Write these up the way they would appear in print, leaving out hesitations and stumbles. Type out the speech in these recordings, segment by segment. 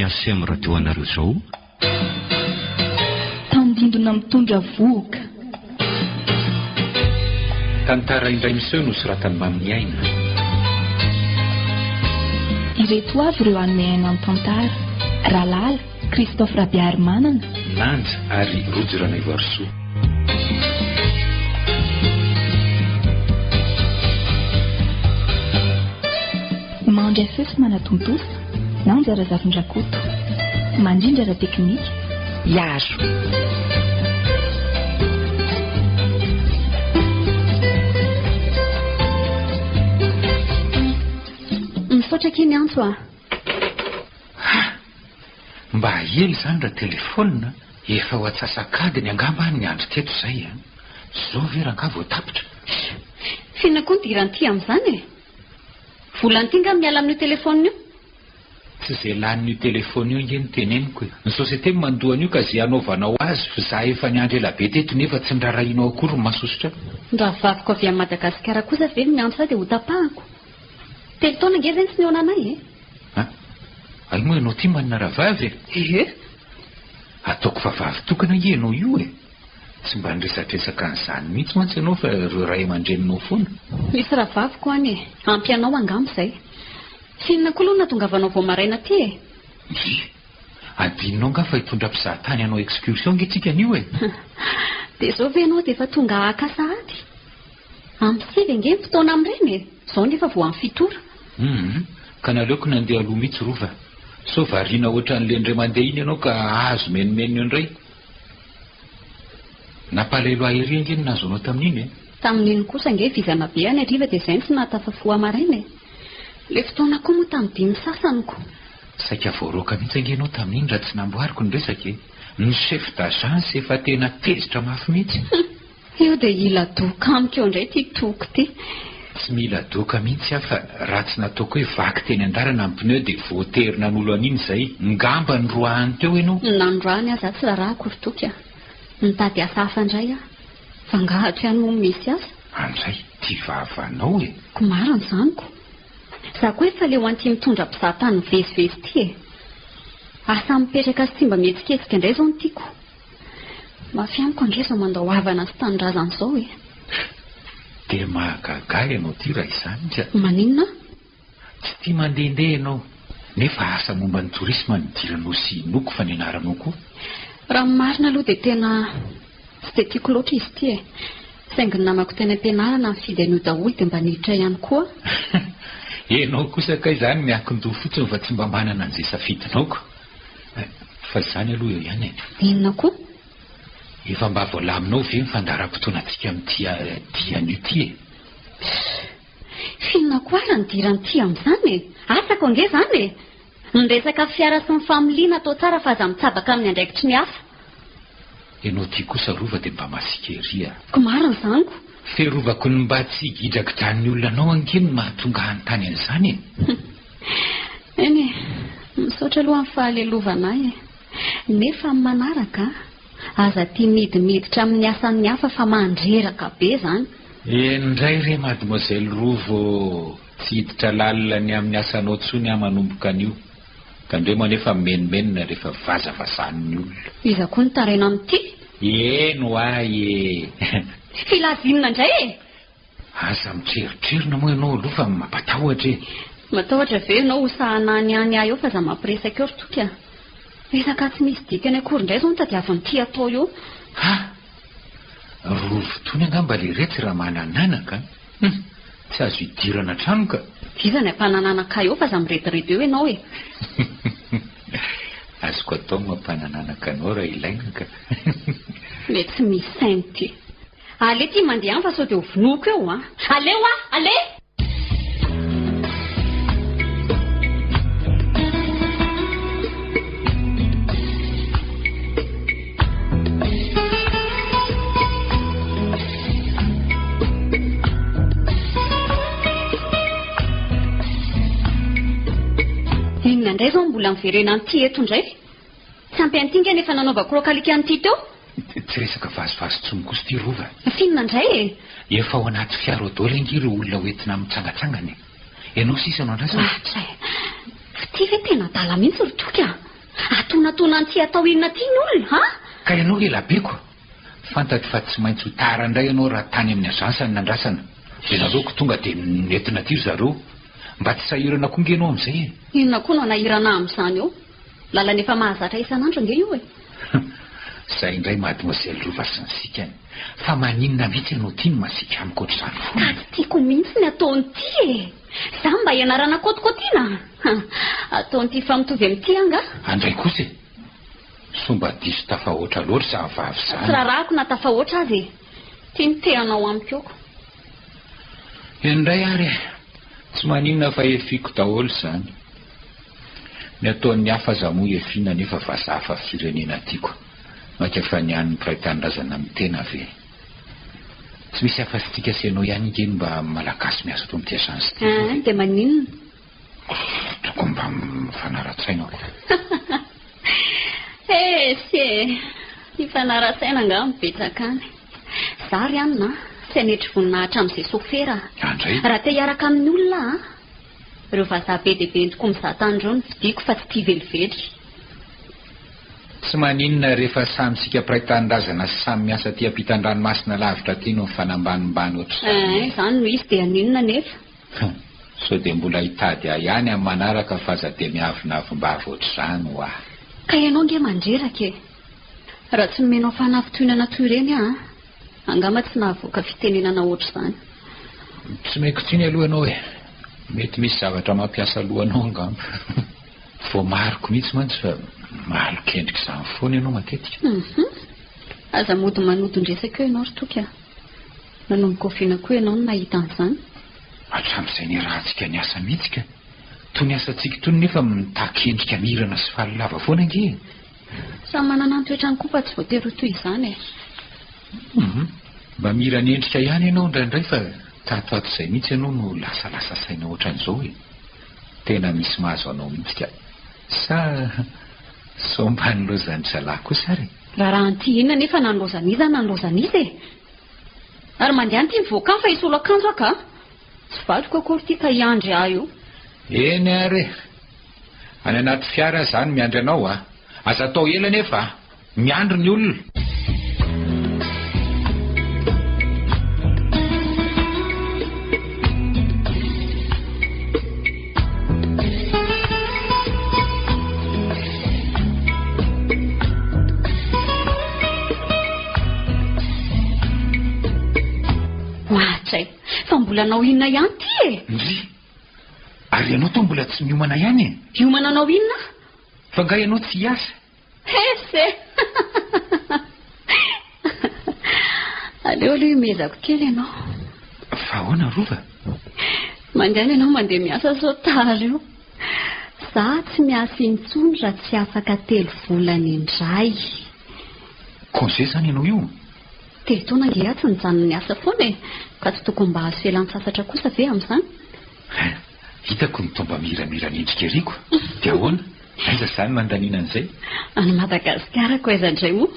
ACM Radio anareo izao. Tandindona mitondra vohoka. Tantara indray miseho nosoratan'i Maminiaina. Ireto avy ireo hanome aina ny tantara, Ralala, Christophe Rabearimanana. Nandra ary Rojo Ranaivoarisoa. Mandray feo sy manatontosa, Lanja Razafindrakoto. Mandrindra ara-teknika, Iaro. Misaotra akia miantso a! Ha! Mba ela izany raha telefaonina a! Efa ho atsasak'adiny angamba aho niandry teto izay a! Izao ve rangahy vao tapitra? F'inona koa ny idiran'ity amin'izany e? Volan'ity nga miala amin'io telefaonina io? Tsy ze lanin'io telefaonina io ange no teneniko e! Ny société no mandoa an'io ka ze anaovanao azy fa za efa niandry elabe teto nefa tsy nirarahianao akory ny mahasosotra ahy. Ny rahavaviko avy any Madagasikara kosa ve no miantso ahy dia hotapahako? Telo taona ange izay no tsy nihaonanay e! A! Hay moa ianao ity manana rahavavy e? Ie! Ataoko fa vavy tokana ange ianao io e! Tsy mba niresadresaka an'izany mihitsy mantsy ianao fa ireo ray aman-dreninao foana. Misy rahavaviko any e! Ampy anao angamba izay. F'inona koa aloha no nahatongavanao vao maraina aty e? Ndry! Adinonao angaha fa hitondra mpizaha tany hanao excursion ange tsika anio e! Dia izao ve ianao dia efa tonga haka sahady? Amin'ny sivy ange ny fotoana amin'ireny e! Izao nefa vao amin'ny fito ora. Hum! Ka naleoko nandeha aloha mihitsy Rova. Sao variana ohatran'ilay indray mandeha iny ianao ka hahazo menomenona eo indray. Nampalahelo ahy ery ange ny nahazo anao tamin'iny e! Tamin'iny kosa ange vizana be any hariva dia izay no tsy nahatafafoha maraina e! Ilay fotoana koa moa tamin'ny dimy sasany ko! Saika voaroaka mihitsy ange ianao tamin'iny raha tsy namboariko ny resaka e! Ny chef d'agence efa tena tezitra mafy mihitsy. Io dia hila doka amiko eo indray ity toko ity. Tsy mila doka mihitsy aho fa raha tsy nataoko hoe vaky teny an-dalana ny pneu dia voatery nanolo an'iny izay. Ngamba noroahany teo ianao? Nandroahany aho, za tsy rarahako ry Toky a. Nitady asa hafa indray aho. Fa angaha ato ihany moa no misy asa? Andray, ty vavanao e! Ko marina izany ko. Za koa efa leo an'ity mitondra mpizaha tany mivezivezy ity e. Asa mipetraka sy tsy mba mihetsiketsika indray izao no tiako. Mafy amiko ange izao mandao havana sy tanindrazana izao e! Dia mahagaga ahy ianao ity raha izany ka! Maninona? Tsy tia mandehandeha ianao, nefa asa momba ny tourisme nidiranao sy inoako fa nianaranao koa. Raha ny marina aloha dia tena tsy dia tiako loatra izy ity e! Saingy ny namako teny am-pianarana nifidy an'io daholo dia mba niditra ihany koa. Ianao kosa kay izany miankin-doha fotsiny fa tsy mba manana an'izay safidinao ko! Fa izany aloha eo ihany e. Inona koa? Efa mba voalaminao ve ny fandaharam-potoanantsika amin'ity dia anio ity e? F'inona koa ary ny idiran'ity amin'izany e? Asako ange izany e! Ny resaka fiara sy ny familiana atao tsara fa aza mitsabaka amin'ny andraikitry ny hafa. Ianao ity kosa Rova dia mba masiaka ery a! Ko marina izany ko! Fiarovako ny mba tsy higidragidran'ny olona anao ange no mahatonga hanontany an'izany e! Eny e, misaotra aloha amin'ny fahalelovana ahy e! Nefa amin'ny manaraka, aza tia midimiditra amin'ny asan'ny hafa fa mandreraka be izany. Eny indray re Mademoiselle Rova ô! Tsy hiditra lalina ny amin'ny asanao intsony aho manomboka anio. Tandremo anefa mimenomenona rehefa vazavazanin'ny olona. Iza koa no taraina amin'ity? Eny ho'a e! Filaza inona indray e? Aza mitreritrerona moa ianao aloha fa mampatahotra e! Matahotra ve ianao ho sahana any any ahy eo fa aza mampiresaka eo ry Toky a! Resaka tsy misy dikany akory indray izao no tadiavin'ity atao eo. Ha! Rovitony angamba leretsy raha manananaka an! Hum! Tsy azo idirana trano ka! Iza ny hampanananaka eo fa aza mirediredy eo ianao e! Azoko atao ny mampanananaka anao raha ilaina ka! Ilay tsy misy saina ity. Allez ty mandeha any fa sao dia ho vonoiko eo an! Allez hoa! Allez! Inona indray izao no mbola miverena an'ity eto indray? Tsy ampy an'ity nge ny efa nanaovako raokalika an'ity teo. Tsy resaka vazivazy intsony kosa ity Rova a. F'inona indray e? Efa ao anaty fiara ao daholo ange ireo olona hoentina mitsangatsangana e. Ianao sisa no andrasana. Ohatra e. F'ity ve tena adala mihitsy ry Toky a. Atonatona an'ity atao inona ity ny olona, an? Ka ianao ela be ko! Fantatro fa tsy maintsy ho tara indray ianao raha tany amin'ny agence no nandrasana. Dia naleoko tonga dia nentina aty ry zareo. Mba tsy sahirana koa nge ianao amin'izay e! Inona koa no hanahirana ahy amin'izany eo? Lalana efa mahazatra isan'andro ange io e! Izay indray Mademoiselle Rova sy ny sikany. Fa maninona mihitsy ianao ity no masiaka amiko ohatr'izany foana Ka e? tsy tiako mihitsy ny ataon'ity e! Za mba ianarana kôtikôtiana? Ataon'ity fa mitovy amin'ity angaha? Andray kosa e! Soa mba diso tafahoatra loatra izany vavy izany. Tsy rarahako na tafahoatra aza e! Ty no te hanao amiko eo ko. Eny indray ary e! Tsy maninona fa efiko daholo izany. Ny ataon'ny hafa aza moa efina nefa vazaha fa firenena tiako. Maika fa ny an'ny mpiray tanindrazana amin'ny tena ve? Tsy misy afa-tsy tsika sy ianao ihany ange no mba malagasy miasa eto amin'ity agence ity. Aa dia maninona? Tokony mba mifanara-tsaina ko. Esy e! Hifanara-tsaina angaha no betsaka any. Za ry anona a, tsy hanetry voninahitra amin'izay sôfera a. Andray. Raha te hiaraka amin'ny olona a, ireo vazaha be dia be entiko mizaha tany ireo no vidiako fa tsy tia velively. Tsy maninona rehefa samy isika mpiray tanindrazana sy samy miasa aty ampitan-dranomasina lavitra aty no mifanambanimbany ohatr'izany Eeh, e. izany no izy dia haninona anefa? Hum, sao dia mbola hitady ahy ihany amin'ny manaraka fa aza dia miavonavom-bava ohatr'izany hoa. Ka ianao ange mandreraka e! Raha tsy nomenao fanafintohinana toy ireny aho an, angamba tsy nahavoaka fitenenana ohatr'izany. Tsy omeko tsiny aloha ianao e! Mety misy zavatra mampiasa loha anao angamba. Voamariko mihitsy mantsy fa malok'endrika izany foana ianao matetika. Hum, aza mody manodin-dresaka eo ianao ry Toky a! Nanomboka oviana koa ianao no nahita an'izany? Hatramin'izay niarahantsika niasa mihitsy ka. Itony asantsika itony nefa mitaky endrika mirana sy faly lava foana ange e! Samy manana ny toetrany koa fa tsy voatery ho toy izany e! Hum, mba miran'endrika ihany ianao indraindray fa tato ato izay mihitsy ianao no lasalasa saina ohatran'izao e! Tena misy mahazo anao mihitsy ka! Sa sao mba nilaozan-dry zalahy kosa ary e? Raharahan'ity inona anefa na nilaozan'iza na nilaozan'iza e! Ary mandehana ity mivoaka any fa hisolo akanjo aho ka! Tsy vadiko akory ity ka hiandry ahy eo. Eny ary e! Any anaty fiara aho izany miandry anao a! Aza atao ela anefa a! Miandry ny olona. Ohatray, fa mbola hanao inona ihany ity e? Ndry! Ary ianao toa mbola tsy miomana ihany e? Hiomana hanao inona aho? Fa angaha ianao tsy hiasa? Hess e! Aleo aloha himezako kely ianao. Fa ahoana Rova? Mandehana ianao mandeha miasa sao tara eo. Za tsy miasa intsony raha tsy afaka telo volana indray. Congé izany ianao io? Telo taona ange aho tsy nijanona niasa foana e! Ka tsy tokony mba hahazo fialan-tsasatra kosa ve amin'izany? Hein! Hitako ny tomba miramira ny endrika ery ko! Dia ahoana? Aiza izany mandaniana an'izay? Any Madagasikara ko aiza indray moa?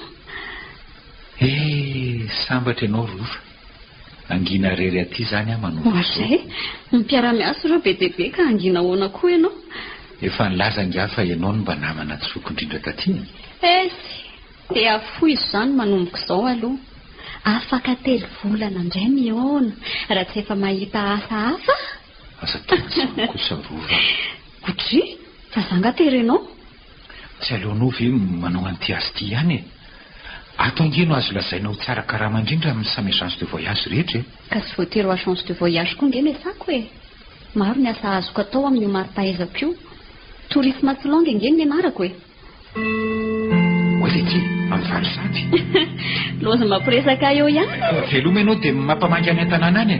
Eh! Sambatra ianao Rova. Hangina irery aty izany aho manomboka izao. Oadray! Ny mpiara-miasa ireo be dia be ka hangina ahoana koa ianao? Efa nilaza angaha fa ianao no mba namana tsoko indrindra taty e? Esy! Dia afoizo izany manomboka izao aloha. Afaka telo volana indray mihaona raha tsy efa mahita asa hafa a! Aza tonga izany kosa Rova a! Odry! Fa za nga terenao? Tsy aleonao ve manao an'ity asa ity ihany e? Ato ange no azo lazaina ho tsara karama indrindra amin'ny samy agence de voyage rehetra e! Ka tsy voatery ho agence de voyage koa nge ny asako e! Maro ny asa azoko atao amin'io mari-pahaizako io. Tourisme sy langue ange ny nianarako e! Ho aiza ity? Amin'ny valisaty? Loza mampiresaka eo ihany e! Veloma ianao dia mampamangy any an-tanàna any e!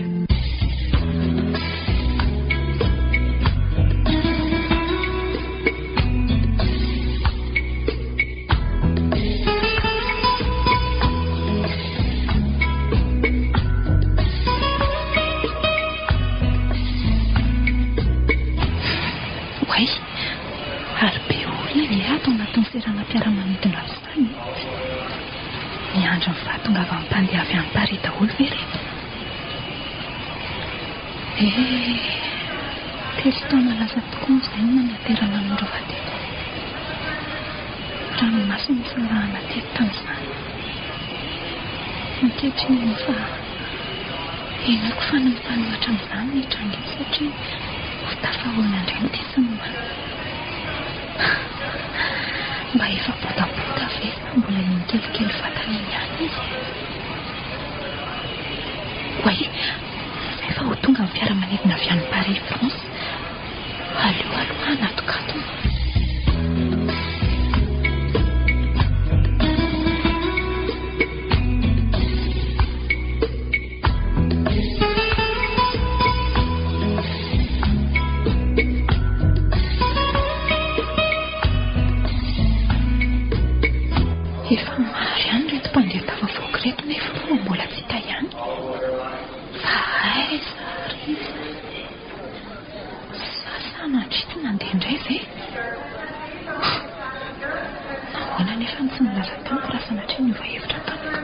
Oay! Ary be olona anie ato anatin'ny seranam-piaramanidina ato izany e! Miandry ny fahatongavan'ny mpandeha avy any Paris daholo ve ireto? Eh! Telo taona lasa tokoa moa izay no nanaterana an'i Rova teto. ankehitriny nefa inoako fa ny mifanohitra amin'izany no hitranga eo satria ho tafahoana indray ny tia sy ny mamy. Mba efa botabota ve sa mbola iny kelikely vatana iny ihany izy e? Oay, izay fa ho tonga ny fiaramanidina avy any Paris France. Aleo aloha hanatokatona. Efa maro ihany ireto mpandeha tafavoaka ireto nefa roa mbola tsy hita ihany. Fa aiza ary izy? Sa sanatria tsy nandeha indray ve? Nahoana anefa no tsy nilaza tamiko raha sanatria niova hevitra tampoka?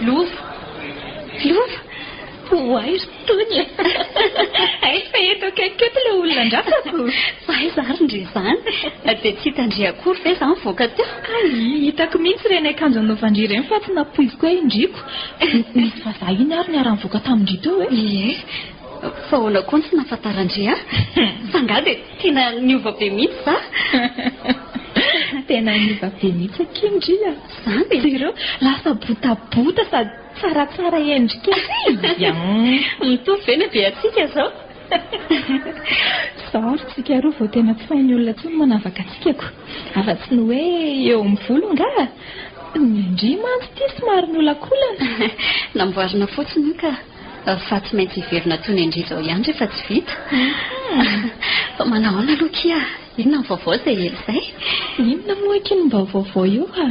Lova! Lova! Oay ry Tony e! Hay fa eto akaiky eto ilay olona andrasako! Fa aiza ary ndry izany? Dia tsy hitan-dry akory ve izaho nivoaka teo? Hay, hitako mihitsy ireny akanjo nanaovan-dry ireny fa tsy nampoiziko hoe indriko. Nisy vazaha iny ary niara-nivoaka tamin-dry teo e! Ie, fa ahoana koa no tsy nahafantaran-dry ahy? Fa angaha dia tena niova be mihitsy za? Tena niova be mihitsy akia ndry a! Izany e! Jereo, lasa botabota sady tsaratsara endrika ery a! Mitovy ve ny habeantsika izao? Izao ry tsika roa vao tena tsy hain'ny olona intsony manavaka antsika ko! Afa-tsy ny hoe eo amin'ny volo angaha? Ny an-dry mantsy ity somary miolakolana. Namboarina fotsiny io ka. Fa tsy maintsy hiverina toy ny an-dry izao ihany rehefa tsy vita. Fa manahoana aloha kia? Inona ny vaovao izay ela izay? Inona moa akia no mba vaovao eo a?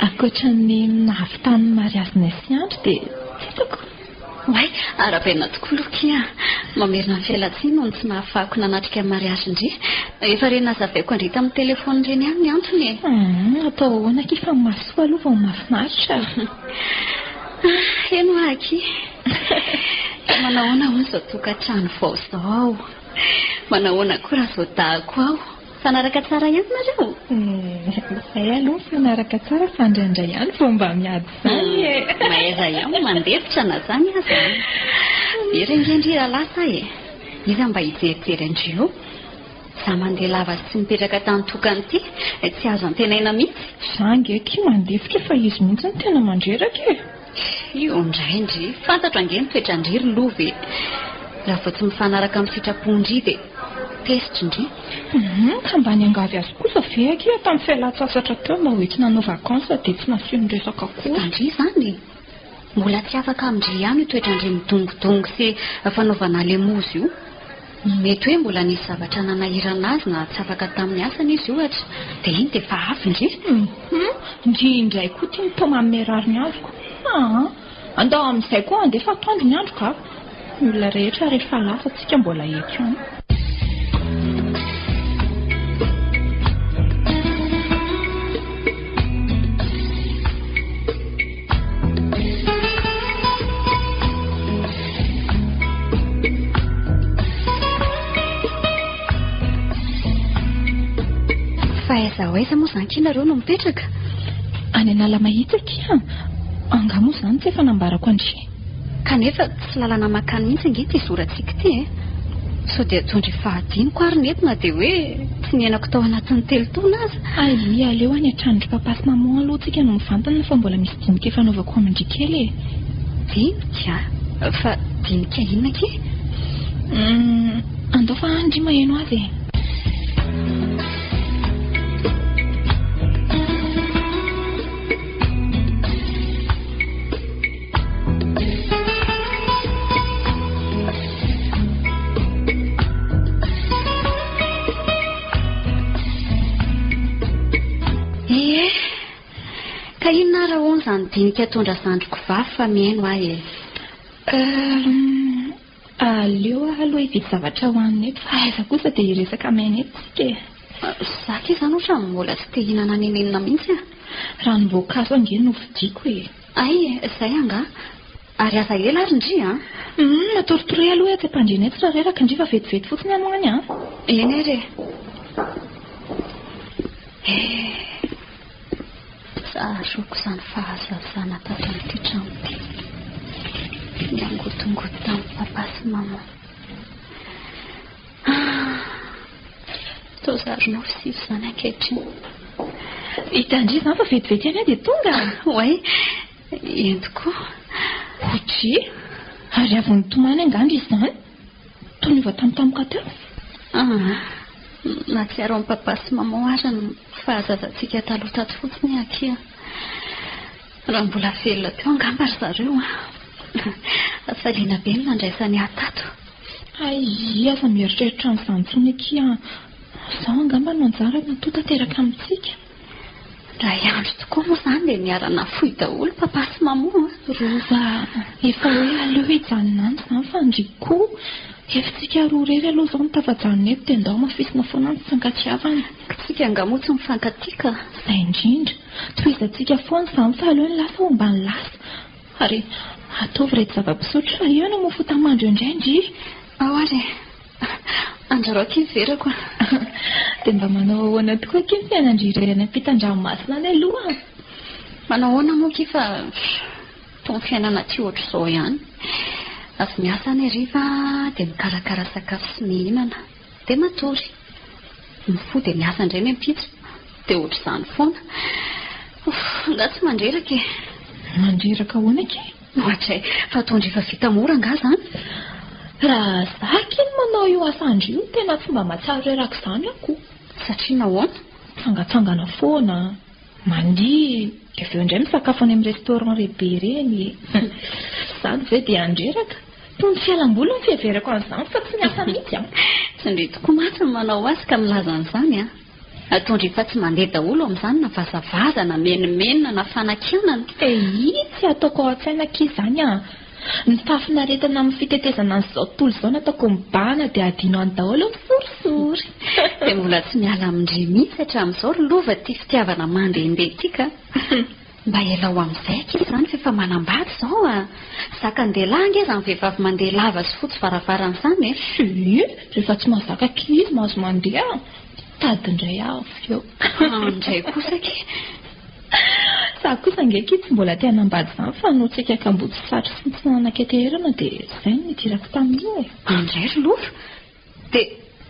Ankoatra ny nahavitan'ny mariazinay sy Andry dia tsy hitako. Oay, arahabaina tokoa aloha kia. Mamerina ny fialantsiny noho ny tsy nahafahako nanatrika ny mariazin'dry. Efa ireny nazavaiko an-dry tamin'ny telefaonina ireny ihany ny antony e. Hum, atao ahoana akia fa ny mahasoa aloha vao mahafinaritra. Ah, heno aho akia. Fa manahoana hono izao tokantrano vao izao? Manahoana koa raha izao dahako ao? Mifanaraka tsara ihany nareo? Izay aloha mifanaraka tsara fa indraindray ihany vao mba miady izany e. Mahaiza ihany mandefitra na izany aza an. Very ange ndry raha lasa e. Iza mba hijerijery an-dry eo? Za mandeha lava sy tsy mipetraka tany tokana ity, tsy azo antenaina mihitsy. Za ange akia mandefitra fa izy mihitsy no tena mandreraka e. Io indray ndry, fantatro ange ny toetran-dry ry Lova e! Raha vao tsy mifanaraka amin'ny sitrapon-dry dia tezitra ndry. Hum, ka mba niangavy azy kosa ve akia tamin'ny fialan-tsasatra teo mba hoentina hanao vacances dia tsy nasiany resaka akory. Hitan-dry izany e! Mbola tsy afaka amin-dry ihany io toetran-dry midongodongo sy fanaovana lemozy io. Mety hoe mbola nisy zavatra nanahirana azy na tsy afaka tamin'ny asany izy ohatra, dia iny dia efa avy ndry. Hum, ndry indray koa ity no toa manome rariny azoko. Aa, andao amin'izay koa handeha fa atoandro ny andro ka. Ny olona rehetra rehefa lasa tsika mbola eto ihany. Fa aiza ho aiza moa izany kia nareo no mipetraka? Any Analamahitsy akia. Angaha moa izany tsy efa nambarako an-dry? Kanefa tsy lalana mankany mihitsy ange ity zorantsika ity e. Sao dia ataon-dry fahadinoko ary ny eto na dia hoe tsy niainako tao anatin'ny telo taona aza. Ay, aleo any an-tranon-dry papa sy maman aloha tsika no mivantana fa mbola misy dinika ifanaovako amin-dry kely e. Dinika? Fa dinika inona akia? Hum, andao fa any ndry maheno azy e. Ie, ka inona ary ahoana izany dinika ataon-drazandriko vavy fa mihaino aho e? Euh, aleo aho aloha hividy zavatra hohanina eto fa aiza kosa dia hiresaka maina eto isika e. Za akia izany ohatran'ny mbola tsy te hihinana n'inon'inona mihitsy a. Ranom-boankazo ange no vidiako e. Hay e, izay angaha. Ary aza ela ary ndry an! Humm, atorotoroy aloha etsy am-pandriana etsy raha reraka ndry fa vetivety fotsiny any ho any an! Eny ary e! Eh! Tsaroako izany fahazazana tato amin'ity trano ity. Niangotingoty tamin'i papa sy maman. Ah, toa zary nofy sisa izany ankehitriny. Hitan-dry izany fa vetivety ihany aho dia tonga. Oay, eny tokoa. Odry, ary avy nitomany angamba izy izany. Toa niova tampotampoka teo. Ah, nahatsiaro an'i papa sy maman ary ny fahazazantsika taloha tato fotsiny aho akia. Raha mbola velona teo angamba ry zareo an. Hafaliana be ny nandraisany ahy tato. Hay, aza mieritreritra an'izany intsony akia an. Izao angamba no anjara natoa tanteraka amintsika. Indray andro tokoa moa izany dia niara-nafoy daholo papa sy maman a. Rova, efa hoe aleo hijanona any izany fa ndry koa. Efa tsika roa irery aloha izao no tafajanona eto dia ndao hamafisina foana ny fifankatiavana. Tsika angaha moa tsy mifankatia ka. Izay indrindra. Tohizantsika foana izany fa aleo ny lasa homba ny lasa. Ary ataovy ireto zava-pisotro fa eo no mofo tamandro eo indray ndry. Ao ary e. Andraro akia ny verako a. Dia mba manao ahoana tokoa akia ny fiainan-dry irery any ampitan-dranomasina any aloha a? Manao ahoana moa akia fa toa ny fiainana aty ohatr'izao ihany. Avy miasa any hariva dia mikarakara sakafo sy mihinana. Dia matory. Mifoha dia miasa indray ny ampitso. Dia ohatr'izany foana. Ouf, angaha tsy mandreraka e? Mandreraka ahoana akia? Ohatray, fa ataon-dry efa vita mora angaha izany? Raha za akia no manao io asan-dry io, tena tsy mba mahatsiaro reraka izany aho ko. Satria nahoana? Mitsangatsangana foana, mandihy, dia avy eo indray misakafo any amin'ny restaurant lehibe ireny. Izany ve dia handreraka? Toy ny fialamboly ny fiheverako an'izany fa tsy miasa mihitsy an! Tsy ndry tokoa mantsy no manao azy ka milaza an'izany an! Ataon-dry fa tsy mandeha daholo amin'izany na vazavaza na menomenona na fanakianana. Eii tsy ataoko ao an-tsaina akia izany an! Ny fahafinaretana amin'ny fitetezana an'izao tontolo izao no ataoko mibahana dia adino any daholo ny sorisory. Dia mbola tsy miala amin-dry mihitsy hatramin'izao ry lova ity fitiavana mandehandeha ity ka! Mba ialao amin'izay akia izany fa efa manambady izao a! Zakan-dehilahy ange izany vehivavy mandeha lava sy fotsy varavarana izany e! Tsia, rehefa tsy mahazaka akia izy mahazo mandeha. Tady indray aho avy eo. Any indray kosa akia. Za kosa ange akia tsy mbola te hanambady izany fa noho tsika kamboty satry sy tsy nanan-keteherana dia izay no nidirako tamin'io e. Any indray ry Lova. Dia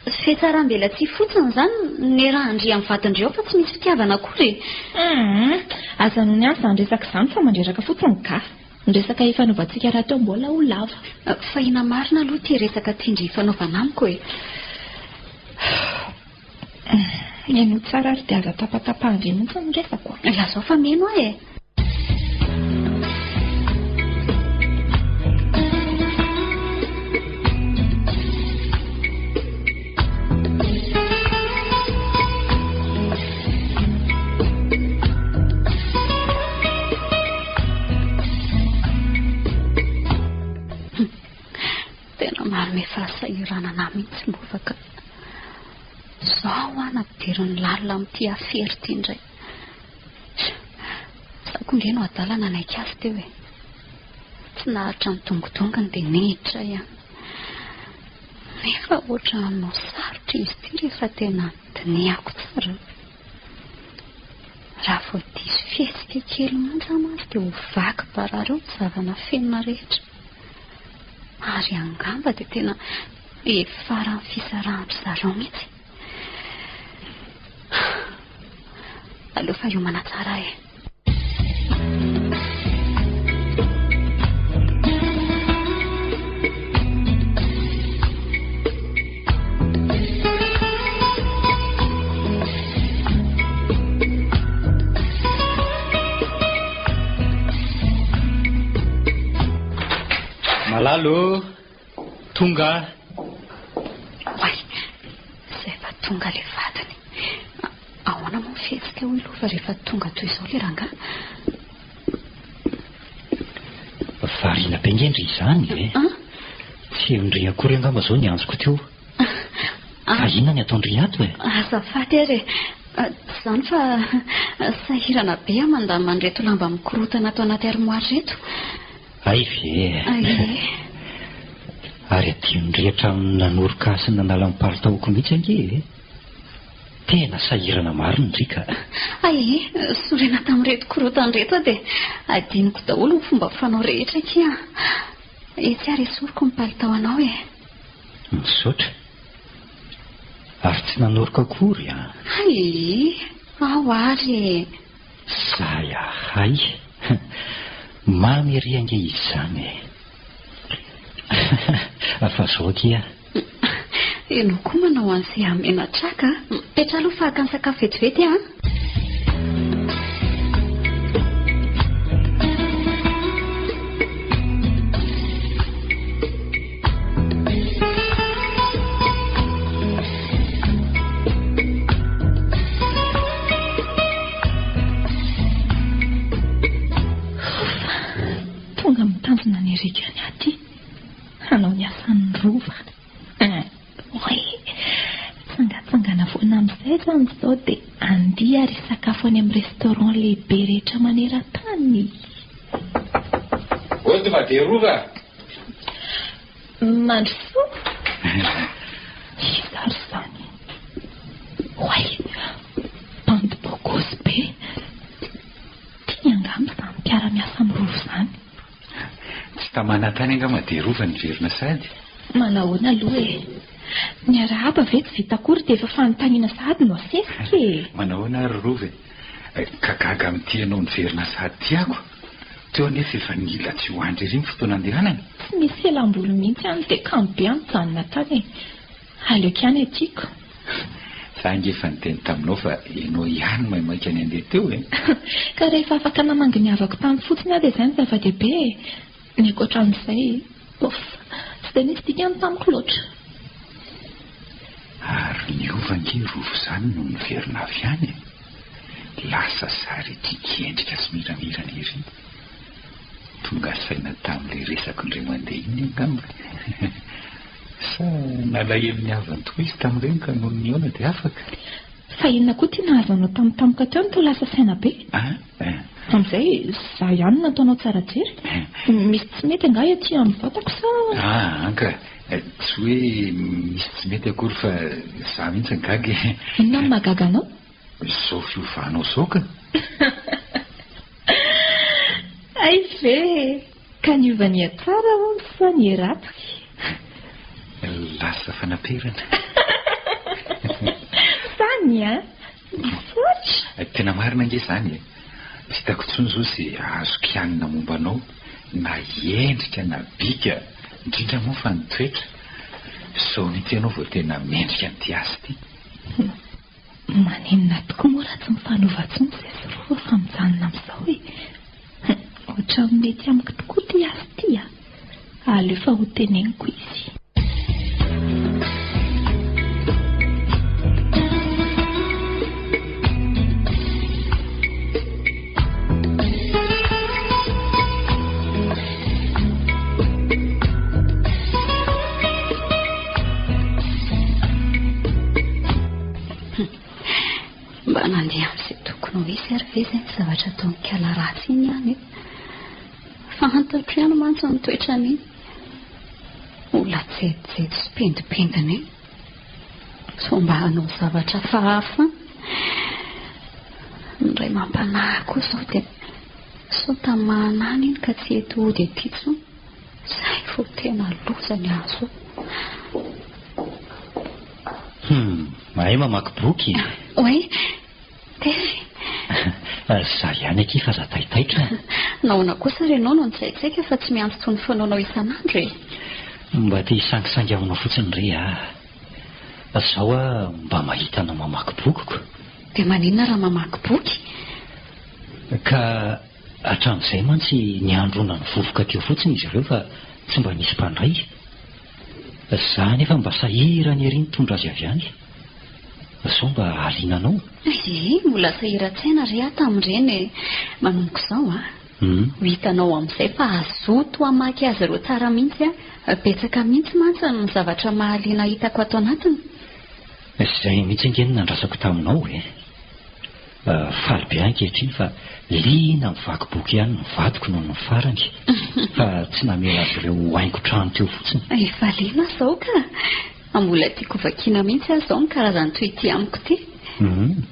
fihatsaram-belatsihy fotsiny izany no niarahan-dry amin'ny vadin-dry ao fa tsy misy fitiavana akory e. Humm. Aza anony ihany izany resaka izany fa mandreraka fotsiny ka. Ny resaka ifanaovantsika rahateo mbola ho lava. Fa inona marina aloha ity resaka tian-dry ifanaovana amiko e? Henoy tsara ary dia aza tapatapahan-dry mihitsy ny resako a. Lazao fa mino aho e. Tena manome fahasahiranana ahy mihitsy lova ka. Zao aho nampidiriny lalina amin'ity afera ity indray. Za koa nge no adala nanaiky azy teo e. Tsy naharitra ny dongodongony dia niditra ihany. Nefa ohatran'ny ho sarotra izy ity rehefa tena dinihako tsara. Raha vao diso fihetsika kely monja aho mantsy dia ho vaky barara eo ny zava-nafenina rehetra. Ary angamba dia tena hifaran'ny fisarahan-dry zareo mihitsy. Aleo fa hiomana tsara aho e. Malala ô, tonga aho. Oay, izay fa tonga ilay vadiny. Ahoana moa ny fihetsika hoy Lova rehefa tonga toy izao ilay rangahy? Variana be nge ndry izany e. Tsy henon-dry akory angamba izao ny antsoko teo. Fa inona ny ataon-dry ato e? Azafady ary e. Tsy izany fa sahirana be aho mandamina an'ireto lamba mikorontana ato anaty armoire ireto. Hay ve e. Ie. Ary adinon-dry hatramin'ny nanoroka ahy sy nanala ny palitaoko mihitsy ange e. Tena sahirana marina ndry ka. Hay e, sorena tamin'ireto korontana ireto aho dia adinoko daholo ny fomba fanao rehetra akia. Etsy ary esoriko ny palitao anao e. Misaotra. Ary tsy nanoroka akory an. Hay e, ao ary e. Zay ahay. Mamy ery ange izy izany e. Fa zao akia. Ianao koa manao an'izay hahamenatra ahy ka. Mipetraha aloha fa haka ny sakafo vetivety aho an. Tonga amin'ny tanjona ny Eric any aty hanao ny asan'ny rova. Oay! Tsangatsangana foana amin'izay izany izao dia andeha ary hisakafo any amin'ny restaurant lehibe rehetra maneran-tany. Ody Maderova! Mandrosoa! Iza ary izany? Oay! Bandy bogosy be! Tiany angamba izany mpiara-miasa amin'ny Rova izany. Tsy tamana tany angamba dia Rova niverina sahady? Manahoana aloha e? Ny arahaba ve tsy vita akory dia efa fanontaniana sahady no asesika e? Manahoana ary Rova e? Ka gaga amin'ity ianao niverina sahady ity ako. Teo anefa efa nila tsy ho andry ery ny fotoana andehanana. Tsy misy fialam-boly mihitsy any dia kamo be aho mijanona tany e. Aleoko ihany aty ko. Za ange efa niteny taminao fa ianao ihany maimaika ny handeha teo e. Ka rehefa afaka namangy ny havako tany fotsiny aho dia izay no zava-dehibe e. Ny ankoatra an'izay, bof, tsy dia nisy dikany tamiko loatra. Ary niova ange Rova izany nony niverina avy any e. Lasa sary etriky endrika sy miramirana ery. Tonga saina tamin'ilay resako indray mandeha iny angamba. Sa nalahelo ny havany tokoa izy tamin'ireny ka nony nihaona dia afaka? Fa inona koa ity nahazo anao tampotampoka teo no toa lasa saina be? Amin'izay izaho ihany no nataonao tsara jery? Misy tsy mety angaha ety amin'ny vatako sa? Ah, anka, tsy hoe misy tsy mety akory fa izaho mihitsy gaga e. Inona no mahagaga anao? Izao fiovanao izao ka! Hay ve e! Ka niova nihatsara hono sa niharatsy? Lasa fanaperana. Zany an! Misaotra! Tena marina ange izany e! Tsy hitako intsony izao izay azo kianina momba anao, na endrika na bika, indrindra moa fa ny toetra. Izao mihitsy ianao vao tena mendrika an'ity asa ity. Maninona tokoa moa raha tsy mifanova intsony izay sy Rova fa mijanona amin'izao e! Ohatran'ny mety amiko tokoa ity asa ity a! Aleo fa ho teneniko izy. Mba nandeha amin'izay tokony ho izy ary ve izay ny zavatra ataon'i Kala ratsy iny ihany e? Fantatro ihany mantsy ny toetrany iny. Olona jejojejo sy pendipendina iny. Sao mba hanao zavatra hafahafa. Ny ray mampanahy koa izao dia sao tamana any iny ka tsy hety hody aty intsony. Izay vao tena loza ny azo. Hum, mahay mamaky boky e. Oui, Tefy. Za ihany akia fa za taitaitra. Nahoana kosa ary ianao no nitsaitsaika fa tsy miantso toy ny fanaonao isan'andro e? Mba te hisangisangy aminao fotsiny re aho. Zao aho mba mahita anao mamaky boky ko. Dia maninona raha mamaky boky? Ka hatramin'izay mantsy niandrona ny vovoka teo fotsiny izy ireo fa tsy mba nisy mpandray. Za anefa mba sahirana ery nitondra azy avy any. Sao mba hahaliana anao? Ie, mbola sahiran-tsaina re aho tamin'ireny e. Manomboka izao an, ho hitanao amin'izay fa hazoto hamaky azy ireo tsara mihitsy aho. Betsaka mihitsy mantsy ny zavatra mahaliana hitako ato anatiny. Izay mihitsy ange no nandrasako taminao e. Faly be aho ankehitriny fa liana mivaky boky ihany ny vadiko noho ny farany, fa tsy namela azy ireo ho haingon-trano teo fotsiny. Efa liana aho izao ka! Mbola tiako vakiana mihitsy aho izao ny karazany toy ity amiko ity. Hum.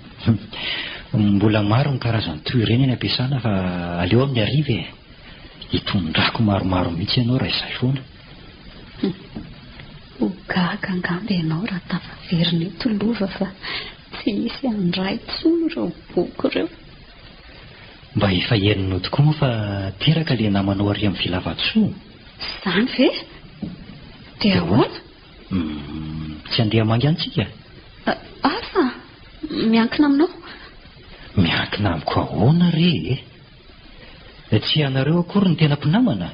Mbola maro ny karazany toy ireny any am-piasana fa aleo amin'ny hariva e. Hitondrako maromaro mihitsy ianao raha izay foana. Hum. Ho gaga angamba ianao raha tafaverina eto Lova fa tsy hisy handray intsony ireo boky ireo. Mba efa henonao tokoa moa fa teraka ilay namanao ary amin'ny Villa Vatosoa? Izany ve? Dia ahoana? Humm, tsy handeha hamangy any tsika? Asa! Miankina aminao. Miankina amiko ahoana re e? Tsy ianareo akory no tena mpinamana?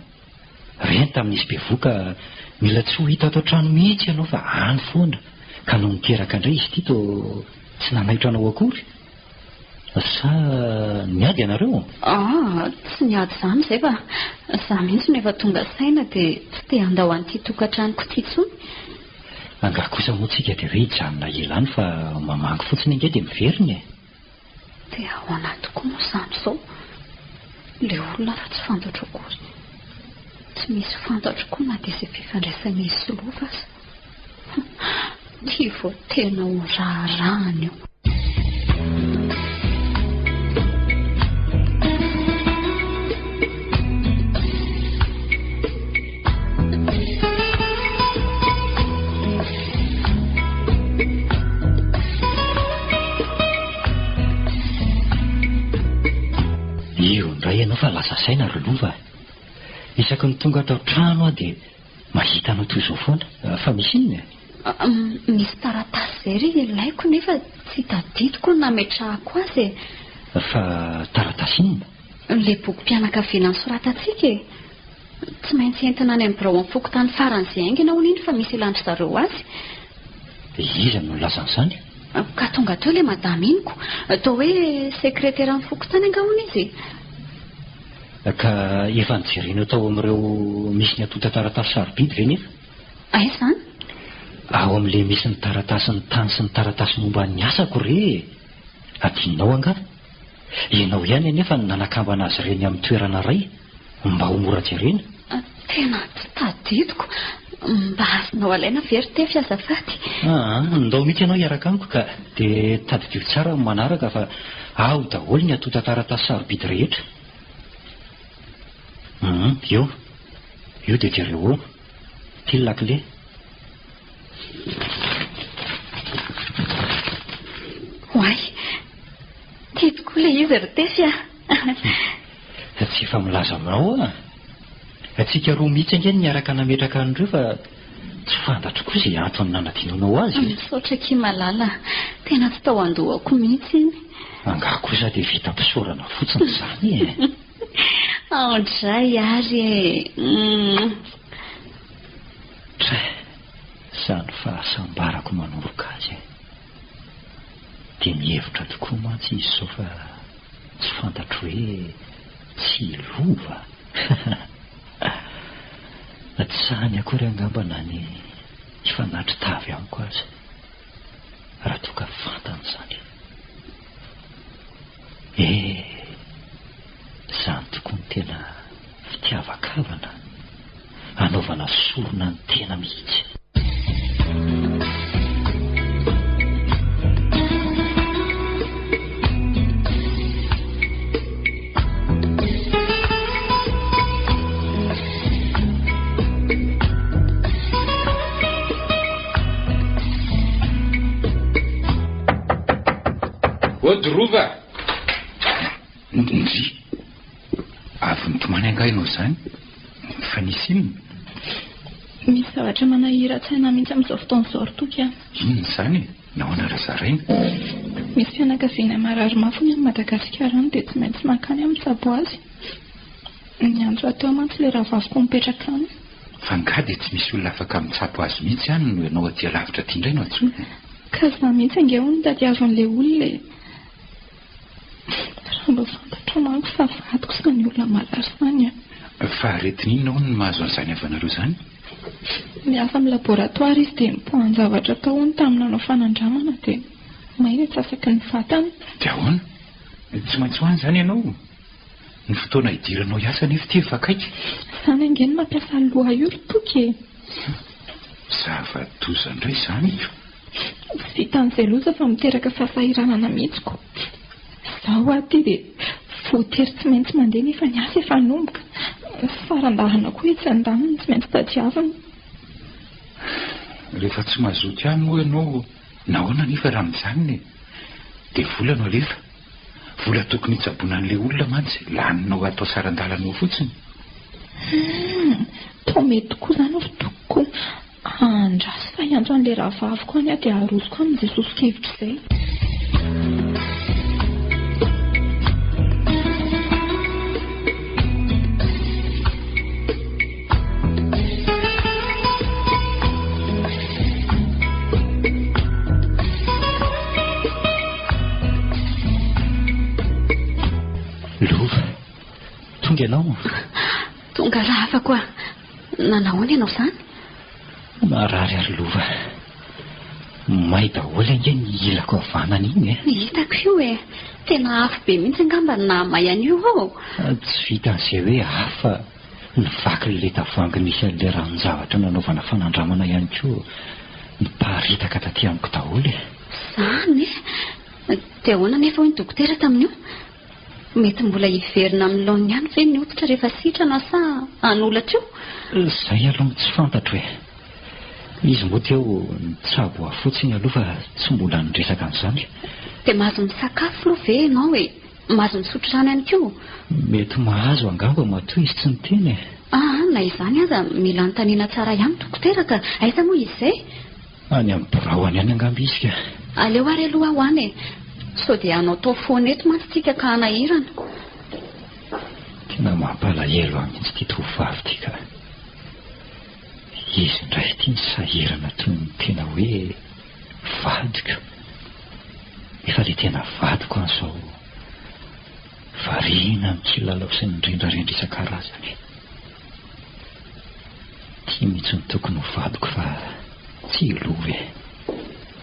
Reny tamin'izy bevoka mila tsy ho hita ato an-trano mihitsy ianao fa any foana, ka nony teraka indray izy ity toa tsy nanaitra anao akory? Sa niady ianareo? Ah, tsy niady izany izay fa izaho mihitsy no efa tonga saina dia tsy te handao an'ity tokantranoko ity intsony. Angaha kosa moa tsika dia hoe hijanona ela any fa mamangy fotsiny ange dia miverina e! Dia ahoana tokoa moa izany izao? Ilay olona aza tsy fantatro akory. Tsy misy fantatro koa na dia izay fifandraisan'izy sy Lova aza. Ity vao tena ho raharahany io. Io indray ianao fa lasa saina ry Lova a! Isaky ny tonga ato an-trano aho dia mahita anao toy izao foana. Fa misy inona e? Misy taratasy izay re ilaiko nefa tsy tadidiko ny nametrahako azy e! Fa taratasy inona? Ilay bokim-pianakaviana nosoratantsika e! Tsy maintsy entina any amin'ny biraon'ny fokontany faran'izay haingana hono iny fa misy ilan-dry zareo azy. Iza no nilaza an'izany? Ka tonga teo ilay madama iny ko. Toa hoe sekreteran'ny fokontany angaha hono izy e? Ka efa nojerenao tao amin'ireo misy ny antontan-taratasy sarobidy ve nefa? Aiza izany? Ao amin'ilay misy ny taratasin'ny tany sy ny taratasy momba ny asako re e! Adinonao angaha? Ianao ihany anefa no nanakambana azy ireny amin'ny toerana iray mba ho mora jerena. Tena tsy tadidiko. Mba azonao alaina ve ry Tefy azafady? Aa, ndao mihitsy ianao hiaraka amiko ka. Dia tadidio tsara ny manaraka fa ao daholo ny antontan-taratasy sarobidy rehetra. Hum, io. Io dia jereo ao. Ity ny lakile. Oay! Tia tokoa ilay izy ry Tefy a! Tsy efa milaza aminao aho. Antsika roa mihitsy ange no niaraka nametraka an'ireo fa tsy fantatro koa izay antony nanadinoanao azy e! Misaotra akia Malala a! Tena tsy tao an-dohako mihitsy iny. Angaha kosa dia vita am-pisaorana fotsiny izany e! Ao indray ary e! Tray, izany fahasambarako manoroka azy e! Dia mihevitra tokoa mantsy izy izao fa tsy fantatro hoe tsy lova. Tsy sahiny akory angamba na ny hifanatri-tavy amiko aza, raha toa ka fantany izany. Eh! Izany tokoa no tena fitiavan-kavana, anaovana sorona ny tena mihitsy. Ody Rova! Ndry! Avy nitomany angaha ianao izany? Fa nisy inona? Misy zavatra manahiran-tsaina mihitsy amin'izao fotoana izao ry Toky a! Inona izany e? Nahoana raha zaraina? Misy fianakaviana marary mafy hono any Madagasikara any dia tsy maintsy mankany aho mitsabo azy. Niantso ahy teo mantsy ilay rahavaviko mipetraka any. Fa angaha dia tsy misy olona afaka mitsabo azy mihitsy any no ianao aty alavitra aty indray no antsoina e? Ka izaho mihitsy ange hono tadiavin'ilay olona e! Raha mba fantatro manko fa vadiko izany olona marary izany an! Fa aretina inona hono no mahazo an'izany havanareo izany? Miasa amin'ny laboratoire izy dia nipoahan-javatra tao hono tamin'ny nanao fanandramana dia may ny antsasaky ny vatany. Dia ahoana? Tsy maintsy ho any izany ianao? Ny fotoana hidiranao hiasa anefa ity efa akaiky. Izany ange no mampiasa loha io ry Toky e! Zava-doza indray izany ko! Tsy vitan'izay loza fa miteraka fahasahiranana mihitsy ko. Izaho ho'a ity dia voatery tsy maintsy mandeha nefa ny asa efa hanomboka. Ny saran-dalana koa etsy andaniny tsy maintsy tadiavina. Rehefa tsy mazoto ihany moa ianao, nahoana anefa raha mijanona e? Dia vola no alefa. Vola tokony hitsaboana an'ilay olona mantsy laninao atao saran-dalana eo fotsiny. Humm! Toa mety tokoa izany ry Toky ko! Andraso fa hiantso an'ilay rahavaviko any aho dia arosoko aminy izay soso-kevitra izay. Lova, tonga ianao? Tonga rahavako a! Nanahoana ianao izany? Marary ary Lova. May daholo ange ny ilako havanana iny e. Hitako io e! Tena afo be mihitsy angamba no nahamay an'io ao. Tsy vitan'izay hoe afo fa nivaky ilay tavoahangy nisy an'ilay ranon-javatra nanaovana fanandramana ihany koa niparitaka taty amiko daholo e. Izany e! Dia ahoana anefa hoy ny dokotera tamin'io? Mety mbola hiverina amin'ny laoniny ihany ve ny hoditra rehefa sitrana sa hanolatra io? Izay aloha no tsy fantatro e. Izy moa teo nitsabo ahy fotsiny aloha fa tsy mbola niresaka an'izany. Dia mahazo misakafo aloha ve ianao e? Mahazo misotro rano ihany koa? Mety mahazo angamba matoa izy tsy niteny e. Aa, na izany aza mila anontaniana tsara ihany dokotera ka. Aiza moa izy izay? Any amin'ny birao any ihany angamba izy ka. Aleo ary aloha aho any e. Sao dia hanao tao foana eto mantsy tsika ka hanahirana. Tena mampalahelo ahy mihitsy ity tovovavy ity ka. Izy indray ity no sahirana toy ny tena hoe vadiko. Nefa ilay tena vadiko an izao variana amin'ny kilalao sy ny rendrarendra isan-karazany. Ity mihitsy no tokony ho vadiko fa tsy i Lova e.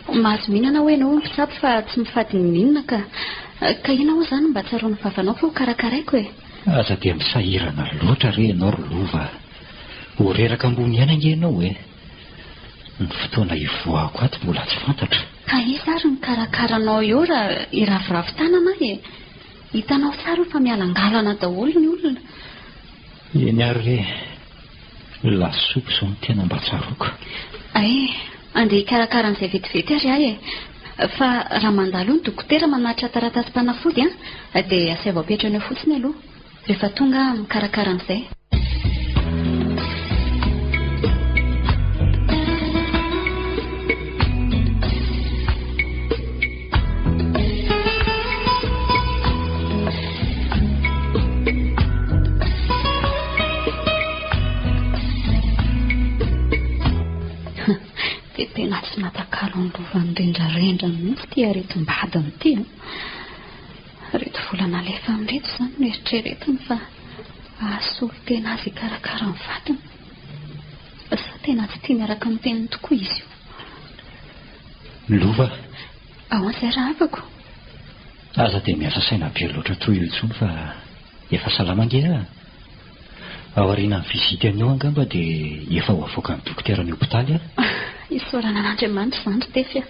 Mahazo mihinana hoy ianao mpitsabo fa tsy mifady ny mihinana ka. Ka inona moa izany no mba tsaroan'ny vavanao fa ho karakaraiko e? Aza dia misahirana loatra re ianao ry Lova a. Ho reraka ambony ihany ange ianao e. Ny fotoana hivoahako ato mbola tsy fantatra. Ka iza ary no mikarakara anao eo raha hiraviravy tanana aho e? Hitanao tsara io fa mialangalana daholo ny olona. Eny ary re, lasopy izao no tena mba tsaroako. Hay, andeha hikarakara an'izay vetivety ary aho e. Fa raha mandalo eo ny dokotera manatitra taratasim-panafody an, dia asaivo apetrany eo fotsiny aloha. Rehefa tonga aho mikarakara an'izay. Dia tena tsy natakalo ny lovan'ny rendrarendra mihitsy ity aretim-badiny ity an. Ireto vola nalefa amin'ireto izany no eritreretiny fa hahasolo tena azy hikarakara ny vadiny. Sa tena tsy tiany araka ny teniny tokoa izy io? Lova. Ahoana izay rahavako? Aza dia miasa saina be loatra toy io intsony fa efa salama ange aho. Aorianan'ny visite anio angamba dia efa ho avoakan'ny dokotera ny hopitaly aho. Isaorana an'Andriamanitra izany ry Tefy a!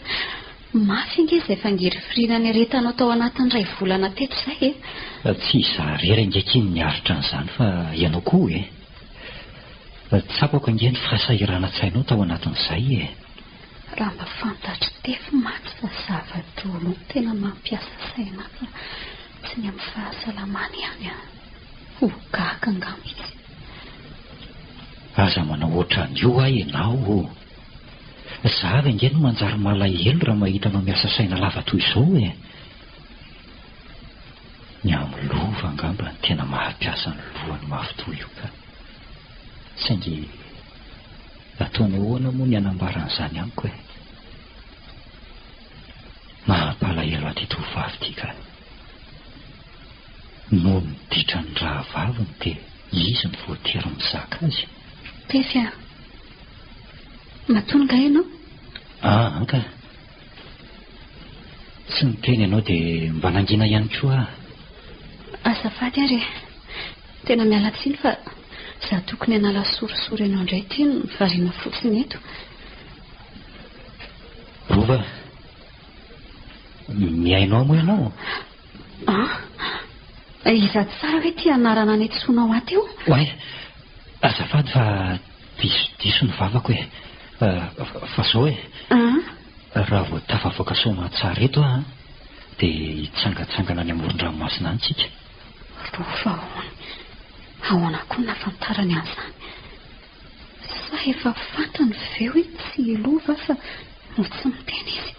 Mafy ange izay fangirifiriana niaretanao tao anatin'ny iray volana teto izay e! Tsy izaho irery ange akia no niaritra an'izany fa ianao koa e! Tsapako ange ny fahasahiranan-tsainao tao anatin'izay e! Raha mba fantatr'i Tefy mantsy fa zava-droa no tena mampiasa saina ahy fa tsy ny amin'ny fahasalamany ihany an! Ho gaga angamba izy. Aza manao ohatran'io hoa ianao ô! Za avy ange no manjary malahelo raha mahita anao miasa saina lava toy izao e! Ny amin'ny lova angamba no tena mahampiasa ny lohany mafy toy io ka! Saingy Ataony ahoana moa ny hanambara an'izany amiko e? Mampalahelo ahy ity tovovavy ity ka. Noho ny ditran'ny rahavaviny dia izy no voatery mizaka azy. Tefy a! Matoa nga ianao? Ah, anka. Tsy niteny ianao dia mba nangina ihany koa aho. Azafady ary e. Tena miala tsiny fa za tokony hanala sorisory anao indray ity no variana fotsiny eto. Rova. Mihaino ahy moa ianao? An! Iza tsara hoe ity anarana niantsoanao ahy teo? Oay! Azafady fa diso diso ny vavako e! Fa zao e! An! Raha vao tafavoaka soamantsara eto aho an, dia hitsangantsangana any amoron-dranomasina any tsika. Rova hono. Ahoana koa no nahafantarany an'izany? Sa efa fantany ve hoe tsy i Lova fa no tsy miteny izy?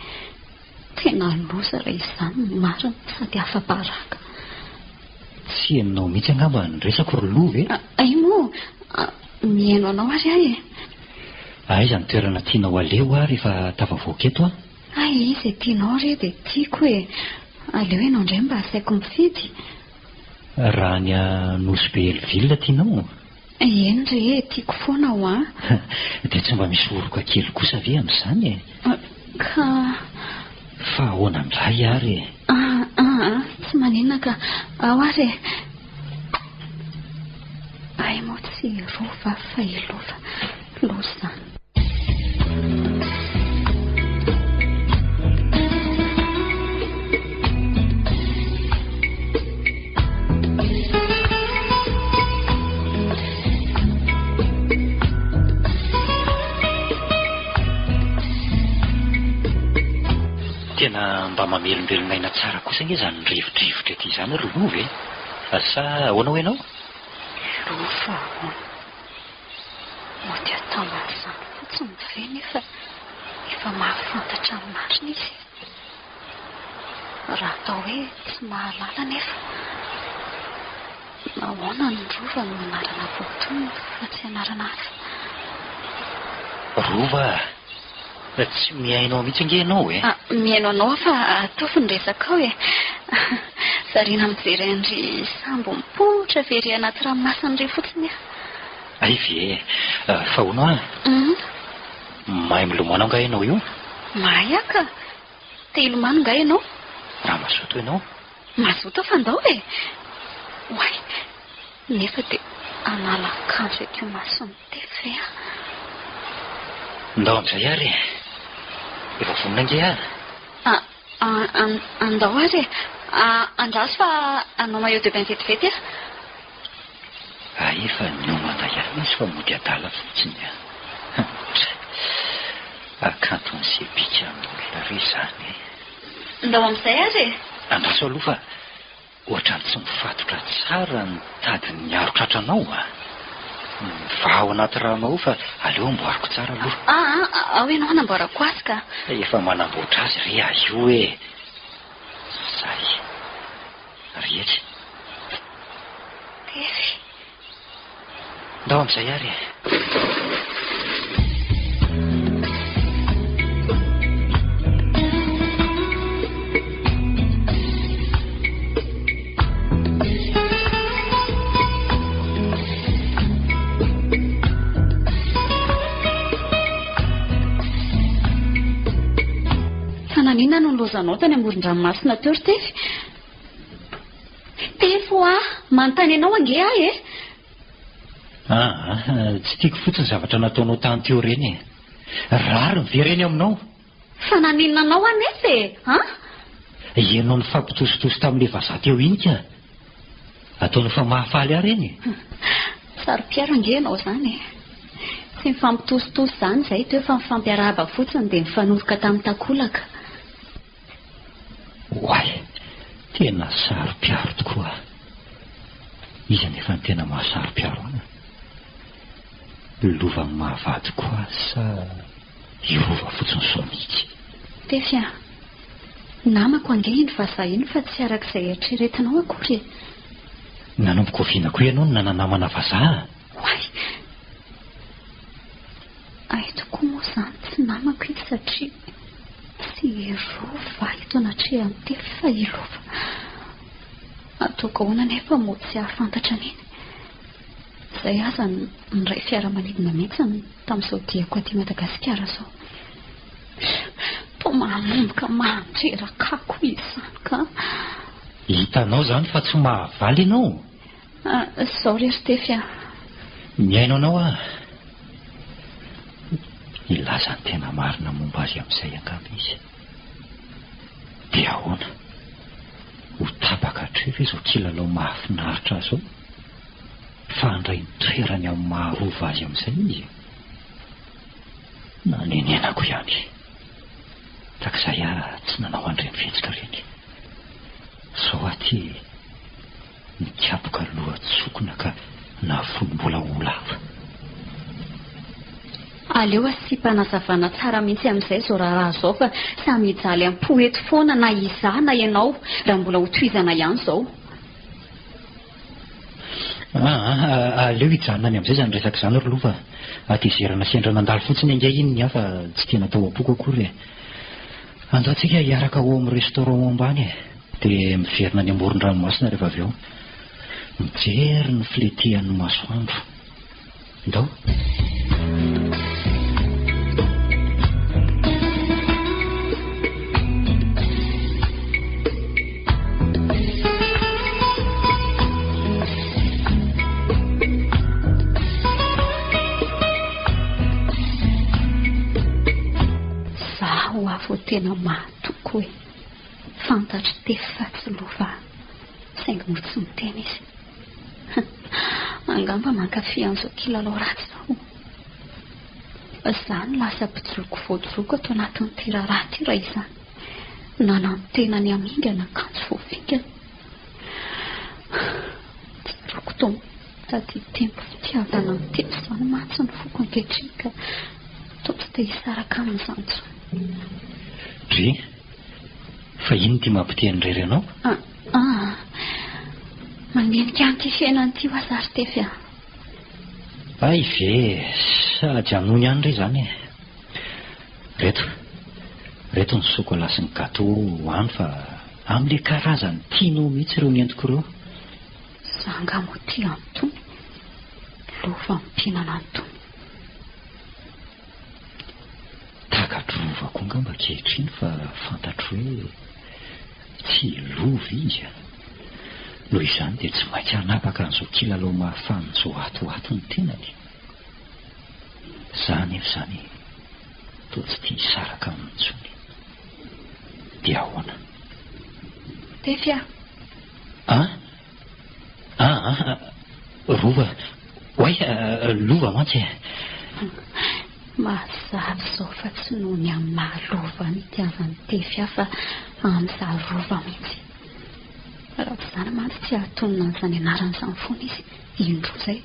Tena loza raha izany no marina sady afa-baraka. Tsy henonao mihitsy angamba ny resako ry Lova e? Hay moa, mihaino anao ary aho e. Aiza ny toerana tianao aleha hoa rehefa tafavoaka eto aho? Hay izay tianao re dia tiako e. Aleo ianao indray mba asaiko mifidy. Raha any Nosy Be Hell-Ville tianao? Eny re e, tiako foana hoa. Dia tsy mba misy oroka kely kosa ve amin'izany e? Ka. Fa ahoana indray ary e? Ah ah, tsy maninona ka. Ao ary e. Hay moa tsy i Rova fa i Lova. Loza izany. Tena mba mamelombelona aina tsara kosa ange izany rivodrivotra ety izany ry Lova e! Sa ahoana hoy ianao? Lova ahoana? Mody atao an'izany fotsiny ve nefa efa mahafantatra ny marina izy e? Raha atao hoe tsy mahalala anefa, nahoana ny Rova no anarana voatonona fa tsy anarana hafa? Rova a! Tsy mihaino ahy mihitsy ange ianao e! Mihaino anao aho fa ataovy ny resakao e! Variana mijery an'ry sambo mipoitra avy ery anaty ranomasina iry fotsiny aho. Hay ve e! Fa hono hoa, mahay milomano angaha ianao io? Mahay aho ka! Te hilomano nga ianao? Raha mazoto ianao? Mazoto aho fa ndao e! Oay! Nefa dia hanala akanjo eto imason'i Tefy ve aho? Ndao amin'izay ary e! Efa vonona ange aho. Andao ary e! Andraso fa hanao maillot de bain vetivety aho. Hay efa niomana ihany izy fa mody adala fotsiny an! Hakanton'ny sebika amin'olona re izany e! Ndao amin'izay ary e! Andraso aloha fa ohatran'ny tsy mifatotra tsara ny tadin'ny aro-tratranao a! Mivaha ao anaty rano ao fa aleo amboariko tsara aloha. Aa, ao ianao hanamboarako azy ka! Efa manamboatra azy re aho io e! Zay. Ry etsy. Tefy. Ndao amin'izay ary e. Fa naninona no nilaozanao tany amoron-dranomasina teo ry Tefy? Tefy hoa, manontany anao ange aho e! Aa, tsy tiako fotsiny zavatra nataonao tany teo ireny e! Rariny ve ireny aminao? Fa naninona anao anefa e! An? Ianao nifampitositosy tamin'ilay vazaha teo iny ka! Ataonao fa mahafaly ahy ireny e! Saro-piaro ange ianao izany e! Tsy nifampitositosy izany izahay teo fa nifampiarahaba fotsiny dia nifanoroka tamin'ny takolaka. Oay! Tena saro-piaro tokoa aho. Iza anefa no tena maha-saro-piaro ahy? Lovan'ny maha-vadiko ahy sa i Rova fotsiny izao mihitsy? Tefy a! Namako ange iny vazaha iny fa tsy araka izay eritreretinao akory e! Nanomboka oviana koa ianao no nana-namana vazaha? Oay! Hay tokoa moa izany tsy namako izy satria tsy i Rova eto anatrehan'i Tefy fa i Lova. Ataoko ahoana anefa moa tsy hahafantatra an'iny. Izay aza niray fiaramanidina mihitsy tamin'izao diako aty Madagasikara izao. Toa manomboka mandreraka ahy koa izany ka. Hitanao izany fa tsy mahavaly ianao? Izao re ry Tefy a! Mihaino anao aho. Hilaza ny tena marina momba azy amin'izay angamba izy. Dia ahoana? Ho tapaka hatreo ve izao kilalao mahafinaritra ahy izao? Fa handray ny toerany amin'ny maha rova azy amin'izay izy e? Nanenenako ihany. Takizay aho tsy nanao an'ireny fihetsika ireny. Izao aho ity nikapoka loha-tsokina ka nahafoy mbola ho lava. Aleo asiam-panazavana tsara mihitsy amin'izay izao raharaha izao fa samy hijaly am-po eto foana na izaho na ianao raha mbola hotohizana ihany izao. Aa, aleo hijanona any amin'izay izany resaka izany ry Lova a. Hatezerana sendra nandalo fotsiny ange iny ny ahy fa tsy tena tao am-poko akory e. Andao tsika hiaraka ao amin'ny restaurant ao ambany e. Dia miverina any amoron-dranomasina rehefa avy eo. Mijery ny filentehan'ny masoandro. Ndao. Zaho hoa vao tena mahatoky hoe fantatr'i Tefy fa tsy lova aho, saingy moa tsy miteny izy. Angamba mankafy an'izao kilalao ratsy izao. Izaho no lasa mpijoko voajoko ato anatin'ity raharaha ity raha izany. Nanantena ny hamingana kanjo voafingana. Tsaroako toa mitady hitempo fitiavana an'i Tefy izany mantsy ny foko ankehitriny ka toa tsy te hisaraka aminy izany intsony. Dry, fa inona ity mampiteny irery anao? Ah, mandinika an'ity fiainana ity ho aza ry Tefy a. Hay ve, sady anony ihany re izany e. Reto, reto ny sokola sy ny gateau hohano fa amin'ilay karazany tianao mihitsy ireo nentiko ireo. Za angaha moa tia an'itony? Lova mpihinana an'itony. Takatro Rova koa angamba ankehitriny fa fantatro hoe tsy lova izy a! Noho izany dia tsy maintsy hanapaka an'izao kilalao mahafanina izao ato ho ato ny tenany. Za anefa izany toa tsy tia hisaraka aminy intsony. Dia ahoana? Tefy a! An? Aa, Rova, oay, lova mantsy e. Mazava izao fa tsy noho ny amin'ny maha lova no itiavan'i Tefy ahy fa amin'izaho Rova mihitsy. Raha tsy izany mantsy tsy hahatonona an'izany anarana izany foana izy, indroa izay.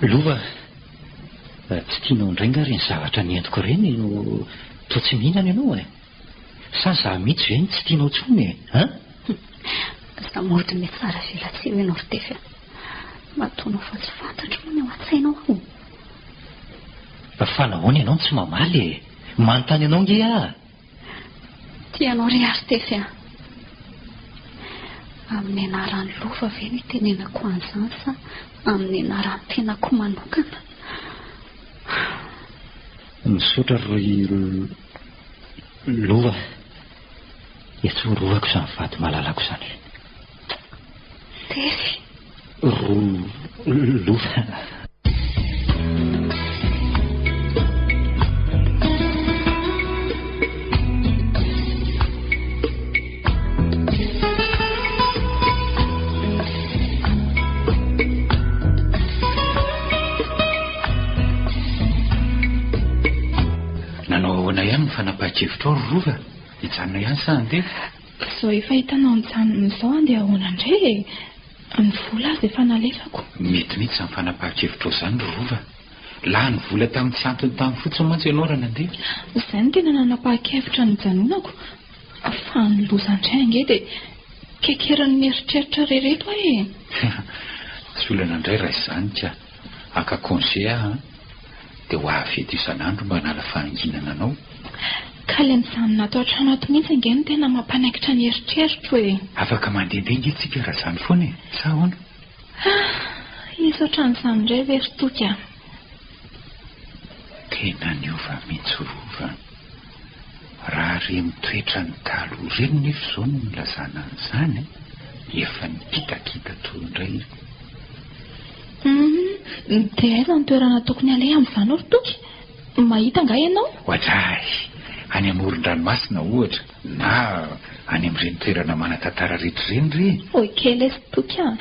Lova, tsy tianao indray angaha ireny zavatra nentiko ireny no toa tsy mihinana ianao e? Sa za mihitsy ve no tsy tianao intsony e? Hein? Aza mody mihatsara velatsihy eo ianao ry Tefy a! Mba ataonao fa tsy fantatro moa ny ao an-tsainao ao. Fa nahoana ianao no tsy mamaly e? Manontany anao ange aho! Tia anao re aho ry Tefy a! Amin'ny anaran'ny lova ve no itenenako an'izany sa amin'ny anaran'ny tenako manokana? Misaotra ry Lova, etsorovako izany vady malalako izany. Tefy. Ro Lova. Nanao ahoana ihany ny fanapahan-kevitrao ry Rova? Hijanona ihany sa handeha? Izao efa hitanao mijanona izao handeha ahoana indray e? Ny vola aza efa nalefako. Mety mihitsy izany fanapahan-kevitrao izany ry Rova. Lany vola tamin'ny tsy antony tany fotsiny mantsy ianao raha nandeha. Izay no tena nanapahan-kevitra nijanonako. Fa ny loza indray ange dia kekerin'ny eritreritra re reto aho e! Tsy olana indray raha izany ka. Haka congé aho an! Dia ho avy eto isan'andro mba hanala fahanginana anao. Ka ilay mijanona ato an-trano ato mihitsy ange no tena mampanaikitra ny eritreritro e! Afaka mandehandeha ange tsika raha izany foana e! Sa ahoana? Ah! Hisy ohatran'izany indray ve ry Toky a! Tena niova mihitsy Rova an! Raha ireny toetrany taloha ireny nefa izao no nilazana an'izany, efa nikitakita teo indray io. Hum, dia aiza ny toerana tokony haleha amin'izany ry Toky? Mahita angaha ianao? Oadray! Any amoron-dranomasina ohatra, na any amin'ireny toerana manan-tantara rehetra ireny re. Ok lesy Toky a!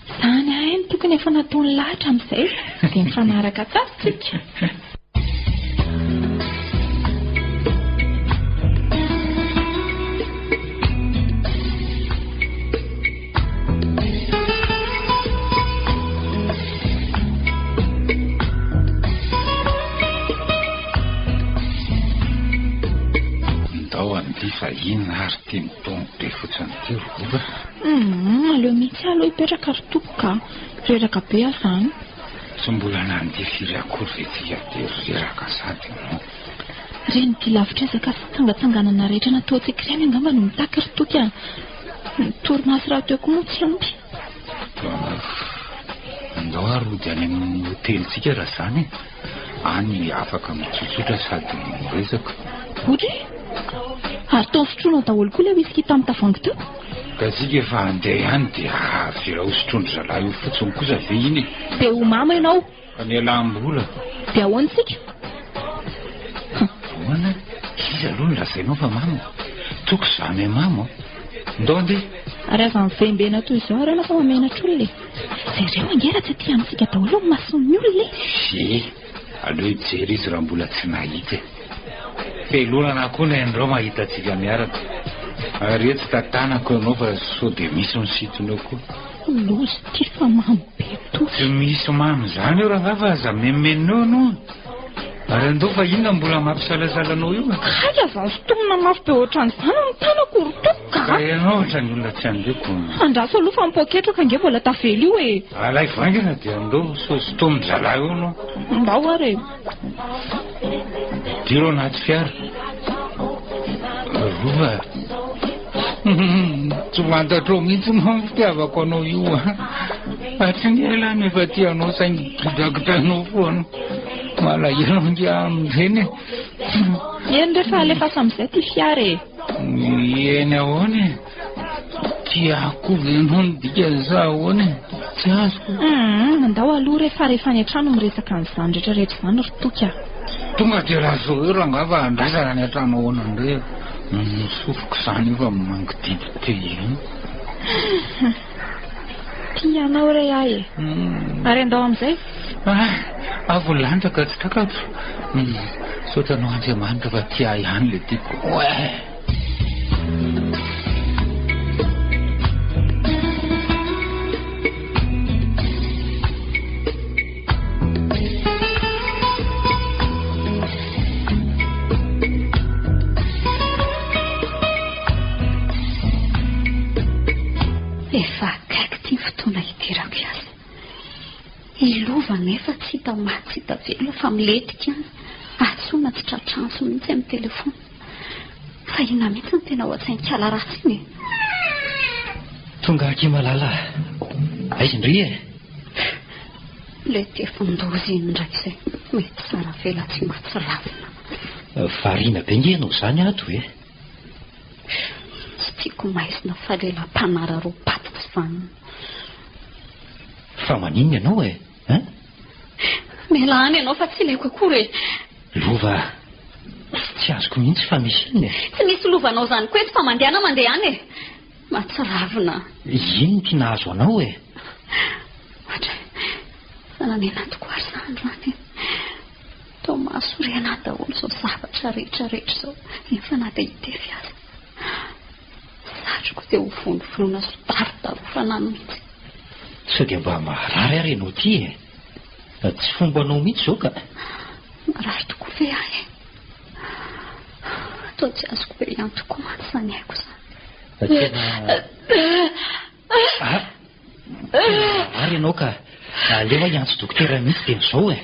Izany ahay no tokony efa nataon'i lahy hatramin'izay, dia mifanaraka tsara tsika. Ndao andeha fa inona ary ity mitombo be fotsiny ity ry Lova? Humm, aleo mihitsy aloha hipetraka ry tompoko a! Reraka be aho izany. Tsy mbola nandeha firy akory ve tsika dia reraka sady ianao? Ireny dia lavitr'ezaka sy fitsangatsanganana rehetra nataontsika ireny angamba no mitaky ry Toky a! Ny torimaso rahateo koa moa tsy ampy. Andao ary hody any amin'ny hotelintsika raha izany e! Any afaka mitsotsotra sady miresaka. Hody? Ary toa nosotroinao daholo koa ilay whisky tamin'ny tavoahangy teo? Ka tsika efa handeha ihany dia avela hosotroin-dry zalahy eo fotsiny kosa ve iny e? Dia ho mamo ianao! Fa nialam-bola. Dia ahoana isika? Ahoana? Iza aloha no lazainao fa mamo? Toky izaho no mamo a! Ndao andeha! Ary aza mivembena toy izao nareo fa mahamenatra olona e! Jereo ange raha tsy aty amintsika daholo ny mason'ny olona e! Ye, aleo hijery izy raha mbola tsy nahita e! Felonana koa ny an'ireo mahita antsika miaraka. Ary etsy tantanako ianao fa sao dia misy misintona eo koa. Loza ity fa mamo be toa. Tsy misy mamy izany eo rangahy fa aza menomenona eo ianao. Ary andao fa inona mbola mampisalasala anao io e? Hay aza sintomina mafy be ohatran'izany ny tanako ry tompoko ka. Ka ianao ohatran'ny olona tsy handeha ko. Andraso aloha fa ny poketrako ange mbola tavela io e. Alaivo haingana dia andao sao sintomin-dry zalahy eo ianao. Ndao ary e. Diro anaty fiara. Rova. Tsy fantatrao mihitsy moa ny fitiavako anao io a. Hatry ny ela aho no efa tia anao saingy gidragidranao foana. Malahelo ange aho amin'ireny e. Eny re fa alefaso amin'izay ity fiara e. Eny ahoana e? Tia ahy koa ve ianao no dikany sa ahoana e? Tsy azoko. Hum, andao aloha re fa rehefa any an-trano miresaka an'izany rehetra rehetra izany ry Toky a. Tonga dia lazao eo rangahy fa andraisana any an-trano ahoana indray e. Ny sofiko izany io fa mangididy te io. Tia anao re aho e. Ary andao amin'izay. Ah, avo lanitra ka tsy takatro. Misaotra anao Andriamanitra fa tia ahy ihany ilay tiako. Oe. Efa akaiky ity fotoana hidirako hiasa. I Lova anefa tsy hita maty tsy hita velona fa milentika any. Antsoina tsy tratra antso mihitsy amin'ny telefaonina. Fa inona mihitsy no tena ao an-tsain'ikala ratsy iny e? Tonga aky Malala a! Aiza ndry e? Ilay tefin-doza iny indray izay mety tsara velatsihy mahatsiravina. Variana be nge ianao izany ato e! Tsy tiako maizina fa lehilahy mpanararaopaty tsy vanona. Fa maninona ianao e? Hein? Mialà any ianao fa tsy ilaiko akory e! Lova a! Tsy azoko mihitsy fa misy inona e? Tsy misy lovanao izany koa eto fa mandehana mandeha any e! Mahatsiravina. Inona ity nahazo anao e? Ohatra, fa namena tokoa ary za androany e! Toa mahasorena ahy daholo izao zavatra rehetra rehetra izao, nefa na dia hitefy aza. Satriko dia ho vonovonoina sy ho darodarofana any mihitsy. Sao dia mba marary ary ianao ity e? Tsy fombanao mihitsy izao ka. Marary tokoa ve aho e? Toa tsy azoko be ihany tokoa mantsy izany aiko izany. Tena... Ah! Tena marary ianao ka. Aleo aho hiantso dokotera mihitsy dieny izao e.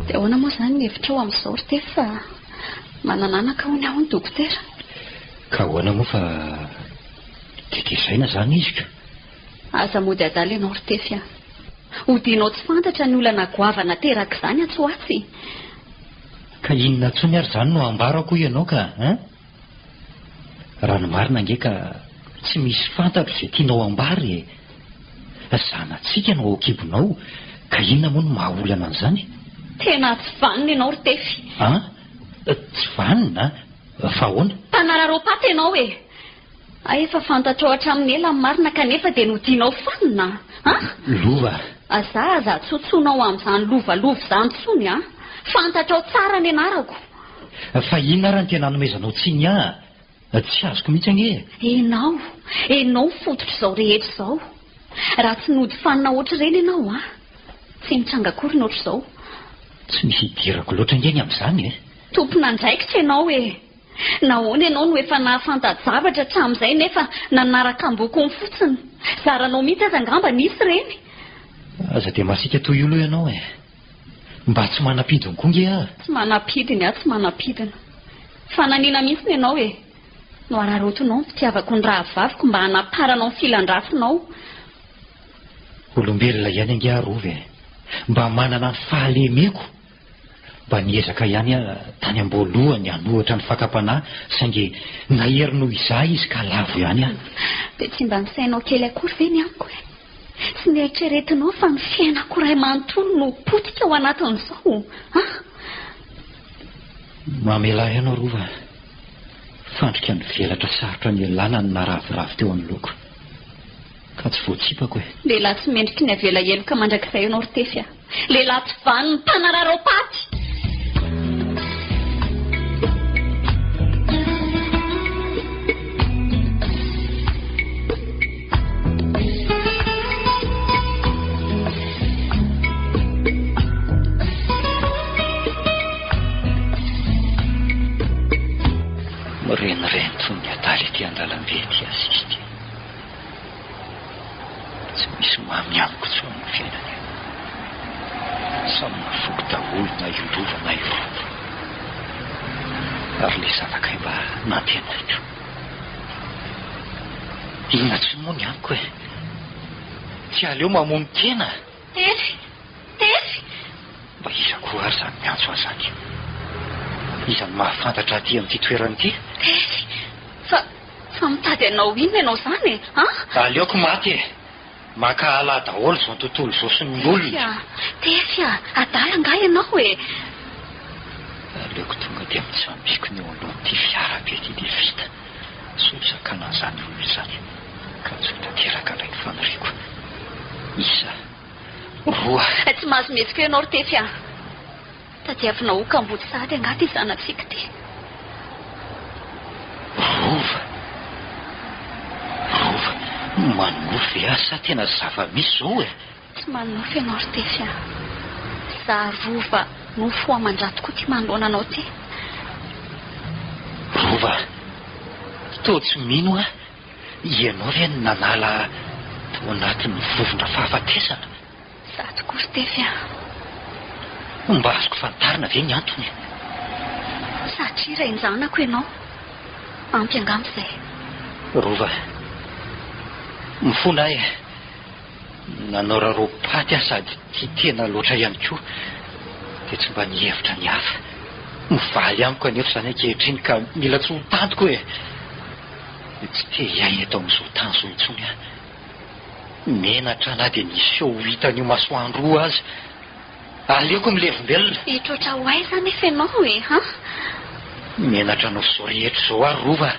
Dia ahoana moa izany ny hevitrao amin'izao ry Tefy fa manana anaka hono aho ny dokotera? Ka ahoana moa fa dia tezaina izany izy ka? Aza mody adala ianao ry Tefy a! Hodianao tsy fantatra ny olana goavana aterak'izany atsy ho atsy. Ka inona intsony ary izany no ambarako hoy ianao ka hein? Raha ny marina ange ka tsy misy fantatro izay tianao ambara e! Zanatsika no ao an-kibonao ka inona moa no maha olana an'izany? Tena tsy vanona ianao ry Tefy. An? Tsy vanona? Fa ahoana? Mpanararaom-paty ianao e! Hay efa fantatrao hatramin'ny ela ny marina kanefa dia nodianao fanina an! Lova. Aza aza atsontsonao amin'izany lova lova izany intsony an! Fantatrao tsara ny anarako. Fa inona ary no tena anomezanao tsiny ahy? Tsy azoko mihitsy anie e! Enao, enao no fototr'izao rehetra izao. Raha tsy nody fanina ohatr'ireny ianao an! Tsy nitranga akory ny ohatr'izao. Tsy misy idirako loatra ange ny amin'izany e! Tompon'andraikitra ianao e! Nahoana ianao no efa nahafanta-javatra hatramin'izay nefa nanaraka ambokony fotsiny? Zaranao mihitsy aza angamba nisy ireny. Aza dia masiaka toy io aloha ianao e! Mba tsy manam-pidiny koa nge aho. Tsy manam-pidiny aho, tsy manam-pidiny. Fananiana mihitsy ny anao e! Noararaotinao ny fitiavako ny rahavaviko mba hanaparanao ny filan-drafinao. Olombelona ihany ange aho Rova e! Mba manana ny fahalemeko. Mba niezaka ihany aho tany am-boalohany hanohitra ny fakam-panahy saingy nahery noho izaho izy ka lavo ihany aho. Dia tsy mba nisainao kely akory ve ny amiko e? Tsy neritreretinao fa ny fiainako iray manontolo no potika ao anatin'izao an? Mamelà ahy ianao Rova. Fandrika nivelatra sarotra nialana ny naraviravy teo anoloako. Ka tsy voatsipako e. Lehilahy tsy mendriky ny avela heloka mandrakizay ianao ry Tefy a! Lehilahy tsy vanona, mpanararaom-paty! Mirenireny toy ny adala ety an-dalambe ity Asisy ity. Tsy misy mamy amiko intsony ny fiainana e. Samy mahafoky daholo na i Lova na i Rova. Ary ilay zanakay mba nantenaiko. Inona intsony moa ny amiko e? Tsy aleo mamono tena? Tefy! Tefy! Mba iza koa ary izany miantso ahy izany? Iza no mahafantatra aty amin'ity toerana ity? Tefy! Fa Fa mitady anao inona ianao izany e? An? Aleoko maty e! Mankahala ahy daholo izao tontolo izao sy ny olona. Tefy a! Tefy a! Adala angaha ianao e? Aleoko tonga dia mitsambikina eo anoloan'ity fiara be ity dia vita. Sao hizakana an'izany olona izany ka tsy ho tanteraka indray ny faniriako. Isa. Roa. Tsy mahazo mihetsika eo ianao ry Tefy a! Tadiavinao ho kamboty sahady angaha ity zanatsika ity? Rova. Rova. Manonofy ve aho sa tena zava-misy izao e? Tsy manonofy ianao ry Tefy a. Za Rova nofo aman-dra tokoa ity manoloana anao ity. Rova. Toa tsy mino aho. Ianao ve no nanala ahy tao anatin'ny vovon-dra fahafatesana? Za tokoa ry Tefy a! Mba azoko fantarina ve ny antony e? Satria rain-janako ianao. Ampy angamba izay. Rova, mifona aho e! Nanao rarom-paty aho sady tia tena loatra ihany koa dia tsy mba nihevitra ny hafa. Mivaly amiko anefa izany ankehitriny ka mila tsy ho tantiko e! Tsy te hiaina eto amin'izao tany izao intsony aho. Menatra na dia niseho ho hitan'io masoandro io aza. Aleoko milevombelona. Hitroatra ho aiza anefa ianao e, han? Menatra anao izao rehetra izao aho Rova a!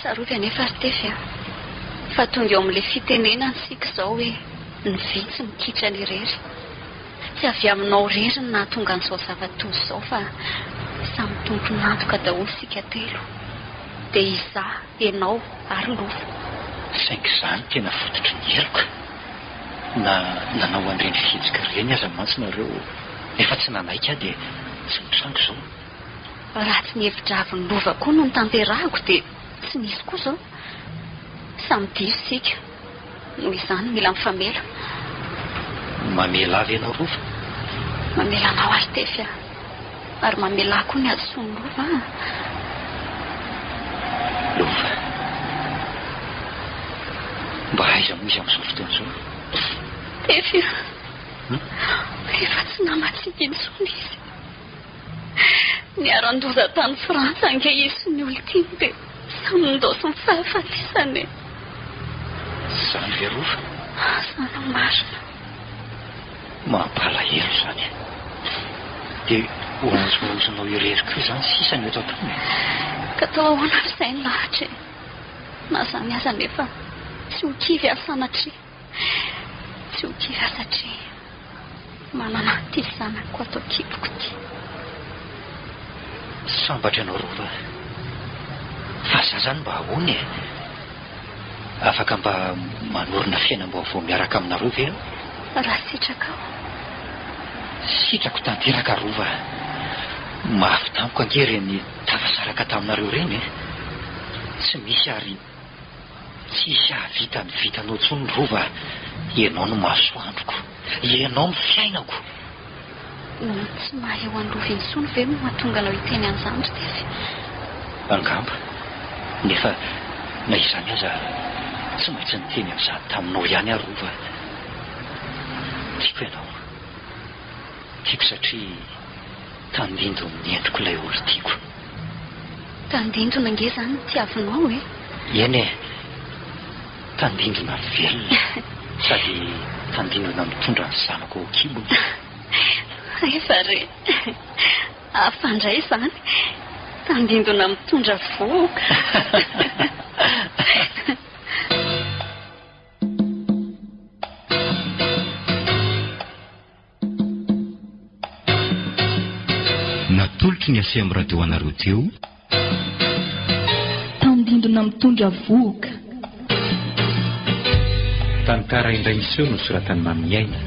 Tsarovy anefa ry Tefy a, fa tonga eo amin'ilay fitenenana isika izao hoe ny vy tsy mikitrana irery. Tsy avy aminao irery ny nahatonga an'izao zava-doza izao fa samy tompon'antoka daholo isika telo. Dia izaho, ianao ary Lova. Saingy izaho no tena fototry ny heloka. Na nanao an'ireny fihetsika ireny aza mantsy nareo nefa tsy nanaiky aho dia tsy nitranga izao. Raha tsy ny hevi-dravin'i Lova koa no notanterahako dia tsy nisy koa izao. Samy diso isika. Noho izany mila mifamela. Mamela ahy ve ianao Rova? Mamela anao aho ry Tefy a! Ary mamela ahy koa ny hadisoan'i Lova a! Lova. Mba aiza moa izy amin'izao fotoana izao? Tefy a! Efa tsy namantsika intsony izy. Niharan-doza tany Frantsa ange izy sy ny olon-tiany dia samy nindaosin'ny fahafatesana e. Izany ve Rova? Izany no marina. Mampalahelo izany e. Dia hohonzohonzonao irery koa izany sisa ny eto an-tany e. Ka atao ahoana ary izay ny lahatra e? Na izany aza anefa tsy ho kivy aho sanatria. Tsy ho kivy aho satria manana an'ity zanako ato an-kiboko ity. Sambatra ianao Rova a! Fa za zany mba ahoana e? Afaka mba manorina fiainam-baovao miaraka aminareo ve aho? Raha sitrakao. Sitrako tanteraka Rova a! Mafy tamiko ange ireny tafasaraka taminareo ireny e! Tsy misy ary Tsy hisy hahavita ny vitanao intsony ny Rova a! Ianao no masoandroko. Ianao no fiainako. Ny tsy maha eo an'i Rova intsony ve no mahatonga anao hiteny an'izany ry Tefy? Angamba. Nefa na izany aza tsy maintsy niteny an'izany taminao ihany aho Rova a! Tiako ianao. Tiako satria tandindon'ny endriko ilay olon-tiako. Tandindona ange izany no tiavinao e! Eny e! Tandindona velona sady tandindona mitondra ny zanako ao an-kibony. Aiza re! Hafa indray izany! Tandindona mitondra vohoka! Natolotry ny ACM Radio anareo teo. Tandindona mitondra vohoka. Tantara indray miseho nosoratan'i Maminiaina.